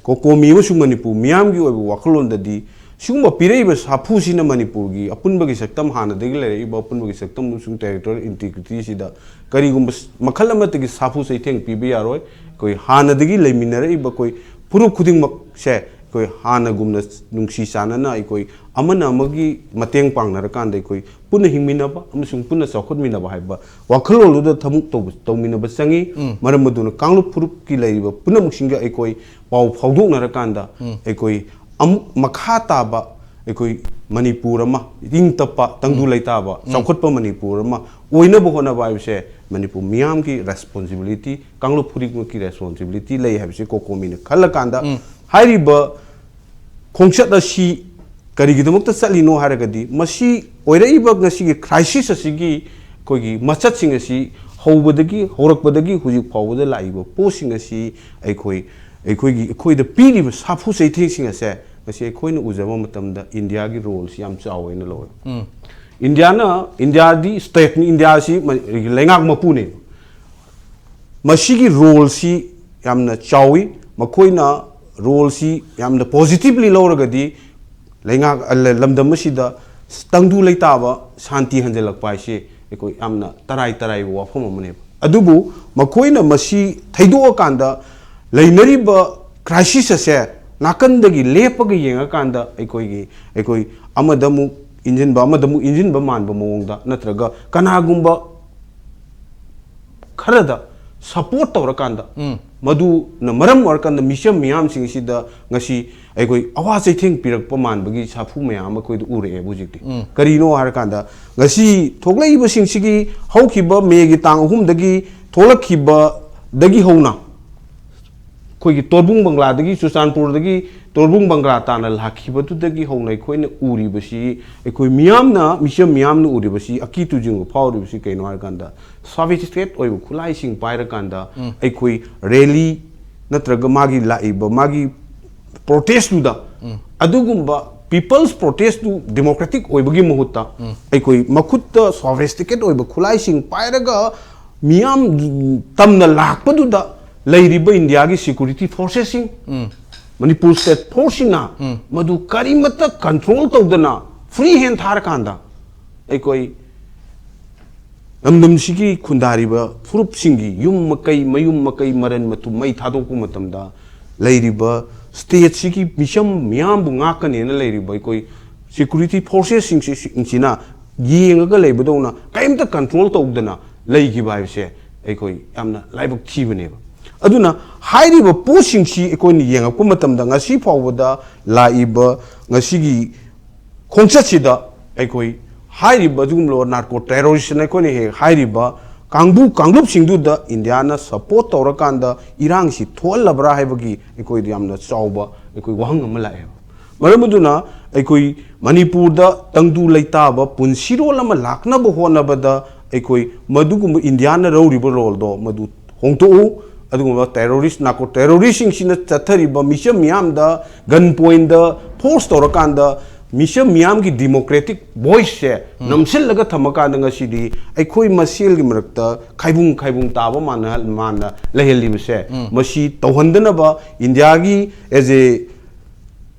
ꯀꯣꯀꯣꯃꯤ ꯑꯃꯁꯨꯡ ꯃꯅꯤꯄꯨꯔ ꯃꯤꯌꯥꯝꯒꯤ ꯑꯣꯏꯕ ꯋꯥꯈꯜꯂꯣꯟꯗꯗꯤ ꯁꯤꯒꯨꯝꯕ ꯄꯤꯔꯛꯏꯕ ꯁꯥꯐꯨꯁꯤꯅ ꯃꯅꯤꯄꯨꯔꯒꯤ ꯑꯄꯨꯟꯕꯒꯤ ꯁꯛꯇꯝ, ꯍꯥꯟꯅꯗꯒꯤ ꯂꯩꯔꯛꯏꯕ ꯑꯄꯨꯟꯕꯒꯤ ꯁꯛꯇꯝ ꯑꯃꯁꯨꯡ territorial integrityꯁꯤꯗ ꯀꯔꯤꯒꯨꯝꯕ ꯃꯈꯜ ꯑꯃꯠꯇꯒꯤ ꯁꯥꯐꯨ ꯆꯩꯊꯦꯡ ꯄꯤꯕ ꯌꯥꯔꯣꯏ꯫ ꯑꯩꯈꯣꯏ ꯍꯥꯟꯅꯗꯒꯤ ꯂꯩꯃꯤꯟꯅꯔꯛꯏꯕ ꯑꯩꯈꯣꯏ ꯐꯨꯔꯨꯞ ꯈꯨꯗꯤꯡꯃꯛꯁꯦ ꯑꯩꯈꯣꯏ ꯍꯥꯟꯅꯒꯨꯝꯅ ꯅꯨꯡꯁꯤ ꯆꯥꯟꯅꯅ ꯑꯩꯈꯣꯏ ꯑꯃꯅ ꯑꯃꯒꯤ ꯃꯇꯦꯡ ꯄꯥꯡꯅꯔꯀꯥꯟꯗ ꯑꯩꯈꯣꯏ ꯄꯨꯟꯅ ꯍꯤꯡꯃꯤꯟꯅꯕ ꯑꯃꯁꯨꯡ ꯄꯨꯟꯅ ꯆꯥꯎꯈꯠꯃꯤꯟꯅꯕ ꯍꯥꯏꯕ ꯋꯥꯈꯜꯂꯣꯟꯗꯨꯗ ꯊꯕꯛ ꯇꯧꯕ, ꯇꯧꯃꯤꯟꯅꯕ ꯆꯪꯉꯤ꯫ ꯃꯔꯝ ꯑꯗꯨꯅ ꯀꯥꯡꯂꯨꯞ ꯐꯨꯔꯨꯞꯀꯤ ꯂꯩꯔꯤꯕ ꯄꯨꯝꯅꯃꯛꯁꯤꯡꯒ ꯑꯩꯈꯣꯏ ꯄꯥꯎ ꯐꯥꯎꯗꯣꯛꯅꯔꯀꯥꯟꯗ ꯑꯩꯈꯣꯏ ꯑꯃꯨꯛ ꯃꯈꯥ ꯇꯥꯕ ꯑꯩꯈꯣꯏ ꯃꯅꯤꯄꯨꯔ ꯑꯃ, ꯏꯪ ꯇꯞꯄ, ꯇꯪꯗꯨ ꯂꯩꯇꯥꯕ, ꯆꯥꯎꯈꯠꯄ ꯃꯅꯤꯄꯨꯔ ꯑꯃ ꯑꯣꯏꯅꯕ ꯍꯣꯠꯅꯕ ꯍꯥꯏꯕꯁꯦ ꯃꯅꯤꯄꯨꯔ ꯃꯤꯌꯥꯝꯒꯤ responsibility, ꯀꯥꯡꯂꯨꯞ ꯐꯨꯔꯨꯞꯃꯛꯀꯤ responsibility ꯂꯩ ꯍꯥꯏꯕꯁꯤ ꯀꯣꯀꯣꯃꯤꯅ ꯈꯜꯂꯀꯥꯟꯗ ꯍꯥꯏꯔꯤꯕ ꯈꯣꯡꯆꯠ ꯑꯁꯤ ꯀꯔꯤꯒꯤꯗꯃꯛꯇ ꯆꯠꯂꯤꯅꯣ ꯍꯥꯏꯔꯒꯗꯤ, ꯃꯁꯤ ꯑꯣꯏꯔꯛꯏꯕ ꯉꯁꯤꯒꯤ crisis ꯑꯁꯤꯒꯤ ꯑꯩꯈꯣꯏꯒꯤ ꯃꯆꯠꯁꯤꯡ ꯑꯁꯤ ꯍꯧꯕꯗꯒꯤ, ꯍꯧꯔꯛꯄꯗꯒꯤ ꯍꯧꯖꯤꯛ ꯐꯥꯎꯕꯗ ꯂꯥꯛꯏꯕ ꯄꯣꯠꯁꯤꯡ ꯑꯁꯤ ꯑꯩꯈꯣꯏ, ꯑꯩꯈꯣꯏꯒꯤ, ꯑꯩꯈꯣꯏꯗ ꯄꯤꯔꯤꯕ ꯁꯥꯐꯨ ꯆꯩꯊꯦꯡꯁꯤꯡ ꯑꯁꯦ ꯉꯁꯤ ꯑꯩꯈꯣꯏꯅ ꯎꯖꯕ ꯃꯇꯝꯗ ꯏꯟꯗꯤꯌꯥꯒꯤ roleꯁꯤ ꯌꯥꯝ ꯆꯥꯎꯋꯦꯅ ꯂꯧꯋꯦ꯫ ꯏꯟꯗꯤꯌꯥꯅ, ꯏꯟꯗꯤꯌꯥꯗꯤ stateꯅꯤ, ꯏꯟꯗꯤꯌꯥꯁꯤ ꯃ-, ꯂꯩꯉꯥꯛ ꯃꯄꯨꯅꯦ꯫ ꯃꯁꯤꯒꯤ roleꯁꯤ ꯌꯥꯝꯅ ꯆꯥꯎꯏ꯫ ꯃꯈꯣꯏꯅ roleꯁꯤ ꯌꯥꯝꯅ positively ꯂꯧꯔꯒꯗꯤ ꯂꯩꯉꯥꯛ, ꯑ, ꯂ-, ꯂꯝꯗꯝ ꯑꯁꯤꯗ ꯇꯪꯗꯨ ꯂꯩꯇꯥꯕ, ꯁꯥꯟꯇꯤ ꯍꯟꯖꯤꯜꯂꯛꯄ ꯍꯥꯏꯁꯤ ꯑꯩꯈꯣꯏ ꯌꯥꯝꯅ ꯇꯔꯥꯏ ꯇꯔꯥꯏꯕ ꯋꯥꯐꯝ ꯑꯃꯅꯦꯕ꯫ ꯑꯗꯨꯕꯨ ꯃꯈꯣꯏꯅ ꯃꯁꯤ ꯊꯩꯗꯣꯛꯑꯀꯥꯟꯗ ꯂꯩꯅꯔꯤꯕ crisis ꯑꯁꯦ ꯅꯥꯀꯟꯗꯒꯤ ꯂꯦꯞꯄꯒ ꯌꯦꯡꯉꯀꯥꯟꯗ ꯑꯩꯈꯣꯏꯒꯤ, ꯑꯩꯈꯣꯏ ꯑꯃꯗ ꯑꯃꯨꯛ ꯏꯟꯖꯤꯟꯕ, ꯑꯃꯗ ꯑꯃꯨꯛ ꯏꯟꯖꯤꯟꯕ ꯃꯥꯟꯕ ꯃꯑꯣꯡꯗ, ꯅꯠꯇ꯭ꯔꯒ ꯀꯅꯥꯒꯨꯝꯕ ꯈꯔꯗ support ꯇꯧꯔꯀꯥꯟꯗ, ꯎꯝ꯫ ꯃꯗꯨꯅ ꯃꯔꯝ ꯑꯣꯏꯔꯀꯥꯟꯗ ꯃꯤꯆꯝ ꯃꯤꯌꯥꯝꯁꯤꯡꯁꯤꯗ ꯉꯁꯤ ꯑꯩꯈꯣꯏ ꯑꯋꯥ ꯆꯩꯊꯦꯡ ꯄꯤꯔꯛꯄ ꯃꯥꯟꯕꯒꯤ ꯁꯥꯐꯨ ꯃꯌꯥꯝ ꯑꯃ ꯑꯩꯈꯣꯏꯗ ꯎꯔꯛꯑꯦꯕ ꯍꯧꯖꯤꯛꯇꯤ꯫ ꯎꯝ꯫ ꯀꯔꯤꯅꯣ ꯍꯥꯏꯔꯀꯥꯟꯗ, ꯉꯁꯤ ꯊꯣꯛꯂꯛꯏꯕꯁꯤꯡꯁꯤꯒꯤ ꯍꯧꯈꯤꯕ ꯃꯦꯒꯤ ꯇꯥꯡ ꯑꯍꯨꯝꯗꯒꯤ ꯊꯣꯛꯂꯛꯈꯤꯕꯗꯒꯤ ꯍꯧꯅ ꯑꯩꯈꯣꯏꯒꯤ ꯇꯣꯔꯕꯨꯡ ꯕꯪꯒ꯭ꯂꯥꯗꯒꯤ, ꯆꯨꯔꯆꯥꯟꯄꯨꯔꯗꯒꯤ ꯇꯣꯔꯕꯨꯡ ꯕꯪꯒ꯭ꯂꯥ ꯇꯥꯅ ꯂꯥꯛꯈꯤꯕꯗꯨꯗꯒꯤ ꯍꯧꯅ ꯑꯩꯈꯣꯏꯅ ꯎꯔꯤꯕꯁꯤ, ꯑꯩꯈꯣꯏ ꯃꯤꯌꯥꯝꯅ, ꯃꯤꯆꯝ ꯃꯤꯌꯥꯝꯅ ꯎꯔꯤꯕꯁꯤ, ꯑꯀꯤ ꯇꯨꯖꯨꯡꯕ ꯐꯥꯎꯔꯤꯕꯁꯤ ꯀꯩꯅꯣ ꯍꯥꯏꯔꯀꯥꯟꯗ, sophisticated ꯑꯣꯏꯕ ꯈꯨꯠꯂꯥꯏꯁꯤꯡ ꯄꯥꯏꯔꯀꯥꯟꯗ ꯎꯝ꯫ ꯑꯩꯈꯣꯏ rally ꯅꯠꯇ꯭ꯔꯒ ꯃꯥꯒꯤ ꯂꯥꯛꯏꯕ ꯃꯥꯒꯤ protest ꯇꯨꯗ ꯎꯝ꯫ ꯑꯗꯨꯒꯨꯝꯕ people's protest ꯇꯨ democratic ꯑꯣꯏꯕꯒꯤ ꯃꯍꯨꯠꯇ ꯎꯝ꯫ ꯑꯩꯈꯣꯏ ꯃꯈꯨꯠꯇ sophisticated ꯑꯣꯏꯕ ꯈꯨꯠꯂꯥꯏꯁꯤꯡ ꯄꯥꯏꯔꯒ ꯃꯤꯌꯥꯝ ꯇꯝꯅ ꯂꯥꯛꯄꯗꯨꯗ ꯂꯩꯔꯤꯕ ꯏꯟꯗꯤꯌꯥꯒꯤ security forces ꯁꯤꯡ, ꯎꯝ꯫ ꯃꯅꯤꯄꯨꯔ state force ꯁꯤꯡꯅ ꯎꯝ꯫ ꯃꯗꯨ ꯀꯔꯤꯃꯠꯇ control ꯇꯧꯗꯅ free hand ꯊꯥꯔꯀꯥꯟꯗ ꯑꯩꯈꯣꯏ ꯂꯝꯗꯝꯁꯤꯒꯤ ꯈꯨꯟꯗꯥꯔꯤꯕ ꯐꯨꯔꯨꯞꯁꯤꯡꯒꯤ ꯌꯨꯝ ꯃꯀꯩ, ꯃꯌꯨꯝ ꯃꯀꯩ, ꯃꯔꯟ ꯃꯊꯨꯝ, ꯃꯩ ꯊꯥꯗꯣꯛꯄ ꯃꯇꯝꯗ ꯂꯩꯔꯤꯕ state ꯁꯤꯒꯤ ꯃꯤꯆꯝ ꯃꯤꯌꯥꯝꯕꯨ ꯉꯥꯛꯀꯅꯦꯅ ꯂꯩꯔꯤꯕ ꯑꯩꯈꯣꯏ security forces ꯁꯤꯡꯁꯤ, ꯁꯤꯡꯁꯤꯅ ꯌꯦꯡꯉꯒ ꯂꯩꯕꯗꯧꯅ ꯀꯔꯤꯝꯇ control ꯇꯧꯗꯅ ꯂꯩꯈꯤꯕ ꯍꯥꯏꯕꯁꯦ ꯑꯩꯈꯣꯏ ꯌꯥꯝꯅ ꯂꯥꯏꯕꯛ ꯊꯤꯕꯅꯦꯕ꯫ ꯑꯗꯨꯅ ꯍꯥꯏꯔꯤꯕ ꯄꯣꯠꯁꯤꯡꯁꯤ ꯑꯩꯈꯣꯏꯅ ꯌꯦꯡꯉꯛꯄ ꯃꯇꯝꯗ ꯉꯁꯤ ꯐꯥꯎꯕꯗ ꯂꯥꯛꯏꯕ ꯉꯁꯤꯒꯤ ꯈꯣꯡꯆꯠꯁꯤꯗ ꯑꯩꯈꯣꯏ ꯍꯥꯏꯔꯤꯕ ꯑꯗꯨꯒꯨꯝꯂꯕ narco terrorist ꯑꯅ ꯑꯩꯈꯣꯏꯅ ꯍꯦꯛ ꯍꯥꯏꯔꯤꯕ ꯀꯥꯡꯕꯨ ꯀꯥꯡꯂꯨꯞꯁꯤꯡꯗꯨꯗ ꯏꯟꯗꯤꯌꯥꯅ support ꯇꯧꯔꯀꯥꯟꯗ ꯏꯔꯥꯡꯁꯤ ꯊꯣꯛꯍꯜꯂꯕ꯭ꯔꯥ ꯍꯥꯏꯕꯒꯤ ꯑꯩꯈꯣꯏꯗ ꯌꯥꯝꯅ ꯆꯥꯎꯕ ꯑꯩꯈꯣꯏ ꯋꯥꯍꯪ ꯑꯃ ꯂꯥꯛꯑꯦꯕ꯫ ꯃꯔꯝ ꯑꯗꯨꯅ ꯑꯩꯈꯣꯏ ꯃꯅꯤꯄꯨꯔꯗ ꯇꯪꯗꯨ ꯂꯩꯇꯥꯕ ꯄꯨꯟꯁꯤꯔꯣꯜ ꯑꯃ ꯂꯥꯛꯅꯕ ꯍꯣꯠꯅꯕꯗ ꯑꯩꯈꯣꯏ ꯃꯗꯨꯒꯨꯝꯕ ꯏꯟꯗꯤꯌꯥꯅ ꯂꯧꯔꯤꯕ role ꯗꯣ ꯃꯗꯨ ꯍꯣꯡꯗꯣꯛꯎ꯫ ꯑꯗꯨꯒꯨꯝꯕ terrorist, narco terrorist ꯁꯤꯡꯁꯤꯅ ꯆꯠꯊꯔꯤꯕ ꯃꯤꯆꯝ ꯃꯤꯌꯥꯝꯗ gun point ꯗ force ꯇꯧꯔꯀꯥꯟꯗ ꯃꯤꯆꯝ ꯃꯤꯌꯥꯝꯒꯤ democratic voice ꯁꯦ ꯎꯝ꯫ ꯅꯝꯁꯤꯜꯂꯒ ꯊꯝꯃꯀꯥꯟꯗ ꯉꯁꯤꯗꯤ ꯑꯩꯈꯣꯏ ꯃꯁꯦꯜꯒꯤ ꯃꯔꯛꯇ ꯈꯥꯏꯕꯨꯡ ꯈꯥꯏꯕꯨꯡ ꯇꯥꯕ ꯃꯥꯟꯅ, ꯃꯥꯟꯅ ꯂꯩꯍꯜꯂꯤꯕꯁꯦ, ꯎꯝ꯫ ꯃꯁꯤ ꯇꯧꯍꯟꯗꯅꯕ ꯏꯟꯗꯤꯌꯥꯒꯤ as a,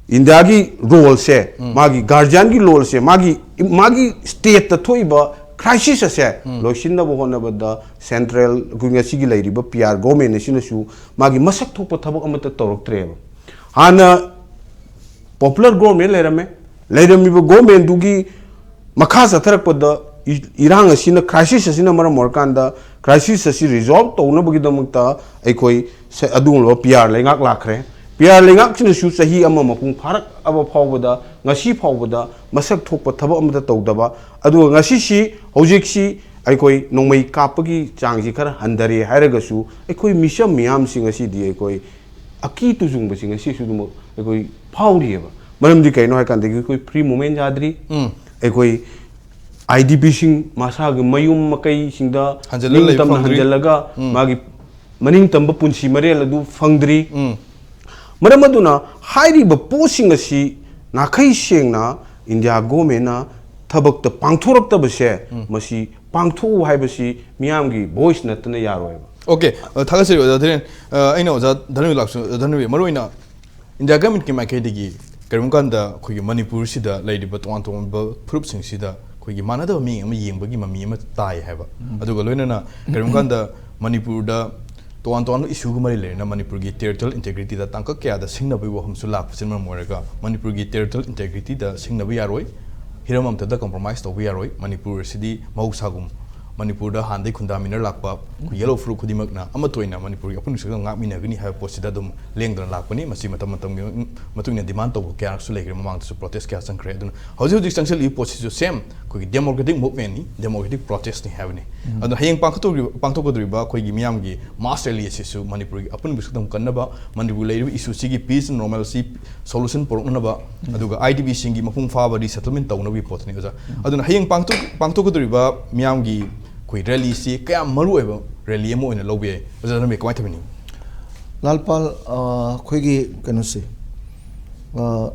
ꯏꯟꯗꯤꯌꯥꯒꯤ role ꯁꯦ, ꯎꯝ꯫ ꯃꯥꯒꯤ guardian ꯒꯤ role ꯁꯦ, ꯃꯥꯒꯤ, ꯃꯥꯒꯤ state ꯇ ꯊꯣꯛꯏꯕ ꯈ꯭ꯔꯥꯏꯁꯤꯁ ꯑꯁꯦ ꯂꯣꯏꯁꯤꯟꯅꯕ ꯍꯣꯠꯅꯕꯗ ꯁꯦꯟꯇ꯭ꯔꯦꯜ, ꯑꯩꯈꯣꯏ ꯉꯁꯤꯒꯤ ꯂꯩꯔꯤꯕ ꯄꯤ ꯑꯥꯔ ꯒꯣꯔꯃꯦꯟ ꯑꯁꯤꯅꯁꯨ ꯃꯥꯒꯤ ꯃꯁꯛ ꯊꯣꯛꯄ ꯊꯕꯛ ꯑꯃꯠꯇ ꯇꯧꯔꯛꯇ꯭ꯔꯦꯕ꯫ ꯍꯥꯟꯅ ꯄꯣꯄꯨꯂꯔ ꯒꯣꯔꯃꯦꯟ ꯂꯩꯔꯝꯃꯦ꯫ ꯂꯩꯔꯝꯃꯤꯕ ꯒꯣꯔꯃꯦꯟꯗꯨꯒꯤ ꯃꯈꯥ ꯆꯠꯊꯔꯛꯄꯗ ꯏ-, ꯏꯔꯥꯡ ꯑꯁꯤꯅ, ꯈ꯭ꯔꯥꯏꯁꯤꯁ ꯑꯁꯤꯅ ꯃꯔꯝ ꯑꯣꯏꯔꯀꯥꯟꯗ, ꯈ꯭ꯔꯥꯏꯁꯤꯁ ꯑꯁꯤ ꯔꯤꯖꯣꯜꯕ ꯇꯧꯅꯕꯒꯤꯗꯃꯛꯇ ꯑꯩꯈꯣꯏ ꯁ-, ꯑꯗꯨꯒꯨꯝꯂꯕ ꯄꯤ ꯑꯥꯔ ꯂꯩꯉꯥꯛ ꯂꯥꯛꯈ꯭ꯔꯦ꯫ ꯄꯤ ꯑꯥꯔ ꯂꯩꯉꯥꯛꯁꯤꯅꯁꯨ ꯆꯍꯤ ꯑꯃ ꯃꯄꯨꯡ ꯐꯥꯔꯛꯑꯕ ꯐꯥꯎꯕꯗ, ꯉꯁꯤ ꯐꯥꯎꯕꯗ ꯃꯁꯛ ꯊꯣꯛꯄ ꯊꯕꯛ ꯑꯃꯠꯇ ꯇꯧꯗꯕ, ꯑꯗꯨꯒ ꯉꯁꯤꯁꯤ, ꯍꯧꯖꯤꯛꯁꯤ ꯑꯩꯈꯣꯏ ꯅꯣꯡꯃꯩ ꯀꯥꯞꯄꯒꯤ ꯆꯥꯡꯁꯤ ꯈꯔ ꯍꯟꯊꯔꯦ ꯍꯥꯏꯔꯒꯁꯨ, ꯑꯩꯈꯣꯏ ꯃꯤꯆꯝ ꯃꯤꯌꯥꯝꯁꯤ ꯉꯁꯤꯗꯤ ꯑꯩꯈꯣꯏ ꯑꯀꯤ ꯇꯨꯖꯨꯡꯕꯁꯤ ꯉꯁꯤꯁꯨ ꯑꯗꯨꯃꯛ ꯑꯩꯈꯣꯏ ꯐꯥꯎꯔꯤꯑꯕ꯫ ꯃꯔꯝꯗꯤ ꯀꯩꯅꯣ ꯍꯥꯏ ꯀꯥꯟꯗ ꯑꯩꯈꯣꯏ ꯐ꯭ꯔꯤ ꯃꯨꯚꯃꯦꯟ ꯌꯥꯗ꯭ꯔꯤ꯫ ꯎꯝ꯫ ꯑꯩꯈꯣꯏ ꯑꯥꯏ ꯗꯤ ꯄꯤꯁꯤꯡ ꯃꯁꯥꯒꯤ ꯃꯌꯨꯝ ꯃꯀꯩꯁꯤꯡꯗ ꯍꯟꯖꯤꯜꯂ ꯂꯩꯕ ꯅꯤꯡꯇꯝꯅ ꯐꯪꯗ꯭ꯔꯤ꯫ ꯍꯟꯖꯤꯜꯂꯒ ꯎꯝ꯫ ꯃꯥꯒꯤ ꯃꯅꯤꯡꯇꯝꯕ ꯄꯨꯟꯁꯤ ꯃꯔꯦꯜ ꯑꯗꯨ ꯐꯪꯗ꯭ꯔꯤ꯫ ꯎꯝ꯫ ꯃꯔꯝ ꯑꯗꯨꯅ ꯍꯥꯏꯔꯤꯕ ꯄꯣꯠꯁꯤꯡ ꯑꯁꯤ ꯅꯥꯈꯩ ꯁꯦꯡꯅ ꯏꯟꯗꯤꯌꯥ ꯒꯣꯔꯃꯦꯟꯅ ꯊꯕꯛꯇ ꯄꯥꯡꯊꯣꯔꯛꯇꯕꯁꯦ, ꯎꯝ꯫ ꯃꯁꯤ ꯄꯥꯡꯊꯣꯛꯎ ꯍꯥꯏꯕꯁꯤ ꯃꯤꯌꯥꯝꯒꯤ ꯚꯣꯏꯁ ꯅꯠꯇꯅ ꯌꯥꯔꯣꯏꯕ꯫ ꯑꯣꯀꯦ, ꯑ, ꯊꯥꯒꯠꯆꯔꯤ ꯑꯣꯖꯥ ꯙꯤꯔꯦꯟ꯫ ꯑ, ꯑꯩꯅ ꯑꯣꯖꯥ ꯙꯅꯕꯤ ꯂꯥꯛꯁꯨ-, ꯙꯅꯕꯤ, ꯃꯔꯨꯑꯣꯏꯅ ꯏꯟꯗꯤꯌꯥ ꯒꯃꯦꯟꯠꯀꯤ ꯃꯥꯏꯀꯩꯗꯒꯤ ꯀꯔꯤꯒꯨꯝꯕ ꯀꯥꯟꯗ ꯑꯩꯈꯣꯏꯒꯤ ꯃꯅꯤꯄꯨꯔꯁꯤꯗ ꯂꯩꯔꯤꯕ ꯇꯣꯉꯥꯟ ꯇꯣꯉꯥꯟꯕ ꯐꯨꯔꯨꯞꯁꯤꯡꯁꯤꯗ ꯑꯩꯈꯣꯏꯒꯤ ꯃꯥꯟꯅꯗꯕ ꯃꯤꯠꯌꯦꯡ ꯑꯃ ꯌꯦꯡꯕꯒꯤ ꯃꯃꯤ ꯑꯃ ꯇꯥꯏ ꯍꯥꯏꯕ꯫ ꯎꯝ꯫ ꯑꯗꯨꯒ ꯂꯣꯏꯅꯅ ꯀꯔꯤꯒꯨꯝꯕ ꯀꯥꯟꯗ ꯃꯅꯤꯄꯨꯔꯗ ꯇꯣꯉꯥꯟ ꯇꯣꯉꯥꯟꯕ ꯏꯁꯨꯒ ꯃꯔꯤ ꯂꯩꯅꯅ ꯃꯅꯤꯄꯨꯔꯒꯤ ꯇꯦꯔꯤꯇꯣꯔꯤꯌꯦꯜ ꯏꯟꯇꯦꯒ꯭ꯔꯤꯇꯤꯗ ꯇꯥꯡꯀꯛ ꯀꯌꯥꯗ ꯁꯤꯡꯅꯕꯒꯤ ꯋꯥꯐꯝꯁꯨ ꯂꯥꯛꯄꯁꯤꯅ ꯃꯔꯝ ꯑꯣꯏꯔꯒ ꯃꯅꯤꯄꯨꯔꯒꯤ ꯇꯦꯔꯤꯇꯣꯔꯤꯌꯦꯜ ꯏꯟꯇꯦꯒ꯭ꯔꯤꯇꯤꯗ ꯁꯤꯡꯅꯕ ꯌꯥꯔꯣꯏ, ꯍꯤꯔꯝ ꯑꯃꯠꯇꯗ ꯀꯝꯄ꯭ꯔꯣꯃꯥꯏꯁ ꯇꯧꯕ ꯌꯥꯔꯣꯏ꯫ ꯃꯅꯤꯄꯨꯔ ꯑꯁꯤꯗꯤ ꯃꯍꯧꯁꯥꯒꯨꯝ ꯃꯅꯤꯄꯨꯔꯗ ꯍꯥꯟꯅꯗꯒꯤ ꯈꯨꯟꯗꯥꯃꯤꯟꯅꯔ ꯂꯥꯛꯄ ꯑꯩꯈꯣꯏ ꯌꯦꯂꯣ ꯐꯨꯔꯨꯞ ꯈꯨꯗꯤꯡꯃꯛꯅ ꯑꯃꯠꯇ ꯑꯣꯏꯅ ꯃꯅꯤꯄꯨꯔꯒꯤ ꯑꯄꯨꯟꯕ ꯁꯛꯇꯝ ꯉꯥꯛꯃꯤꯟꯅꯒꯅꯤ ꯍꯥꯏꯕ ꯄꯣꯠꯁꯤꯗ ꯑꯗꯨꯝ ꯂꯦꯡꯗꯅ ꯂꯥꯛꯄꯅꯤ꯫ ꯃꯁꯤ ꯃꯇꯝ ꯃꯇꯝꯒꯤ ꯃꯇꯨꯡ ꯏꯟꯅ ꯗꯤꯃꯥꯟ ꯇꯧꯕ ꯀꯌꯥꯔꯛꯁꯨ ꯂꯩꯈ꯭ꯔꯦ, ꯃꯃꯥꯡꯗꯁꯨ ꯄ꯭ꯔꯣꯇꯦꯁ ꯀꯌꯥ ꯆꯪꯈ꯭ꯔꯦ꯫ ꯑꯗꯨꯅ ꯍꯧꯖꯤꯛ ꯍꯧꯖꯤꯛ ꯆꯪꯁꯤꯜꯂꯤꯕ ꯄꯣꯠꯁꯤꯁꯨ ꯁꯦꯝ ꯑꯩꯈꯣꯏꯒꯤ ꯗꯦꯃꯣꯀ꯭ꯔꯦꯇꯤꯛ ꯃꯨꯞꯃꯦꯟꯠꯅꯤ, ꯗꯦꯃꯣꯀ꯭ꯔꯦꯇꯤꯛ ꯄ꯭ꯔꯣꯇꯦꯁꯅꯤ ꯍꯥꯏꯕꯅꯤ꯫ ꯎꯝ꯫ ꯑꯗꯨꯅ ꯍꯌꯦꯡ ꯄꯥꯡꯊꯣꯛꯇꯧꯔꯤꯕ, ꯄꯥꯡꯊꯣꯛꯀꯗꯧꯔꯤꯕ ꯑꯩꯈꯣꯏꯒꯤ ꯃꯤꯌꯥꯝꯒꯤ ꯃꯥꯁ ꯔꯦꯂꯤ ꯑꯁꯤꯁꯨ ꯃꯅꯤꯄꯨꯔꯒꯤ ꯑꯄꯨꯟꯕ ꯁꯛꯇꯝ ꯀꯟꯅꯕ, ꯃꯅꯤꯄꯨꯔ ꯂꯩꯔꯤꯕ ꯏꯁꯨꯁꯤꯒꯤ ꯄꯤꯁ ꯑꯦꯟ ꯅꯣꯔꯃꯦꯜꯁꯤ ꯁꯣꯂꯨꯁꯟ ꯄꯨꯔꯛꯅꯅꯕ, ꯎꯝ꯫ ꯑꯗꯨꯒ ꯑꯥꯏ ꯗꯤ ꯕꯤꯁꯤꯡꯒꯤ ꯃꯄꯨꯡ ꯐꯥꯕ ꯔꯤꯁꯦꯇꯜꯃꯦꯟ ꯇꯧꯅꯕꯒꯤ ꯄꯣꯠꯇꯨꯅꯤ ꯑꯣꯖꯥ꯫ ꯎꯝ꯫ ꯑꯗꯨꯅ ꯍꯌꯦꯡ ꯄꯥꯡꯊꯣꯛ-, ꯄꯥꯡꯊꯣꯛꯀꯗꯧꯔꯤꯕ ꯃꯤꯌꯥꯝꯒꯤ ꯑꯩꯈꯣꯏ ꯔꯦꯂꯤꯁꯤ ꯀꯌꯥꯝ ꯃꯔꯨ ꯑꯣꯏꯕ ꯔꯦꯂꯤ ꯑꯃ ꯑꯣꯏꯅ ꯂꯧꯕ ꯌꯥꯏ? ꯑꯣꯖꯥ ꯙꯔꯃꯦ, ꯀꯃꯥꯏꯅ ꯇꯧꯕꯤꯅꯤꯡꯉꯤ? ꯂꯥꯜꯄꯥꯜ, ꯑ, ꯑꯩꯈꯣꯏꯒꯤ ꯀꯩꯅꯣꯁꯦ, ꯑ,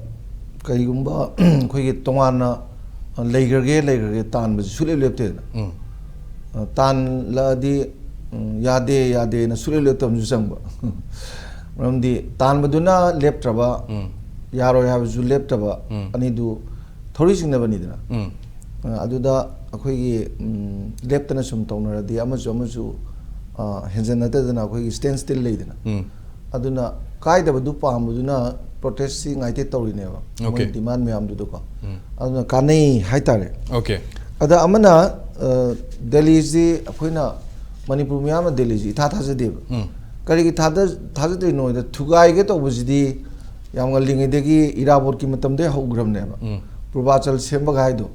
ꯀꯔꯤꯒꯨꯝꯕ ꯑꯩꯈꯣꯏꯒꯤ ꯇꯣꯉꯥꯟꯅ, ꯑ, ꯂꯩꯈ꯭ꯔꯒꯦ, ꯂꯩꯈ꯭ꯔꯒꯦ ꯇꯥꯟꯕꯁꯤ ꯁꯨꯡꯂꯦꯞ ꯂꯦꯞꯇꯦꯗꯅ꯫ ꯎꯝ꯫ ꯑ, ꯇꯥꯟꯂꯛꯑꯗꯤ, ꯎꯝ, ꯌꯥꯗꯦ, ꯌꯥꯗꯦꯅ ꯁꯨꯡꯂꯦꯞ ꯂꯦꯞꯇꯕ ꯑꯃꯁꯨ ꯆꯪꯕ꯫ ꯃꯔꯝꯗꯤ ꯇꯥꯟꯕꯗꯨꯅ ꯂꯦꯞꯇ꯭ꯔꯕ, ꯎꯝ꯫ ꯌꯥꯔꯣꯏ ꯍꯥꯏꯕꯁꯨ ꯂꯦꯞꯇꯕ, ꯎꯝ꯫ ꯑꯅꯤꯗꯨ ꯊꯧꯔꯤ ꯆꯤꯡꯅꯕꯅꯤꯗꯅ꯫ ꯎꯝ꯫ ꯑ, ꯑꯗꯨꯗ ꯑꯩꯈꯣꯏꯒꯤ ꯎꯝ, ꯂꯦꯞꯇꯅ ꯁꯨꯝ ꯇꯧꯅꯔꯗꯤ ꯑꯃꯁꯨ ꯑꯃꯁꯨ ꯑ, ꯍꯦꯟꯖꯟꯅꯗꯗꯅ ꯑꯩꯈꯣꯏꯒꯤ stand still ꯂꯩꯗꯅ, ꯎꯝ꯫ ꯑꯗꯨꯅ ꯀꯥꯏꯗꯕꯗꯨ ꯄꯥꯝꯕꯗꯨꯅ protestꯁꯤ ꯉꯥꯏꯇꯦ ꯇꯧꯔꯤꯅꯦꯕ, okay꯫ ꯃꯣꯏ demand ꯃꯌꯥꯝꯗꯨꯗꯀꯣ꯫ ꯎꯝ꯫ ꯑꯗꯨꯅ ꯀꯥꯟꯅꯩ ꯍꯥꯏꯇꯥꯔꯦ꯫ Okay꯫ ꯑꯗ ꯑꯃꯅ ꯑ, ꯗꯦꯜꯂꯤꯁꯤ ꯑꯩꯈꯣꯏꯅ, ꯃꯅꯤꯄꯨꯔ ꯃꯤꯌꯥꯝꯅ ꯗꯦꯜꯂꯤꯁꯤ ꯏꯊꯥ ꯊꯥꯖꯗꯦꯕ꯫ ꯎꯝ꯫ ꯀꯔꯤꯒꯤ ꯊꯥꯗ-, ꯊꯥꯖꯗ꯭ꯔꯤꯅꯣ ꯍꯥꯏꯗ, ꯊꯨꯒꯥꯏꯒꯦ ꯇꯧꯕꯁꯤꯗꯤ ꯌꯥꯝ ꯉꯜꯂꯤꯉꯩꯗꯒꯤ ꯏꯔꯥꯕꯣꯠꯀꯤ ꯃꯇꯝꯗꯒꯤ ꯍꯧꯈ꯭ꯔꯕꯅꯦꯕ꯫ ꯎꯝ꯫ ꯄꯨꯔꯕꯥꯆꯜ ꯁꯦꯝꯕꯒ ꯍꯥꯏꯗꯣ,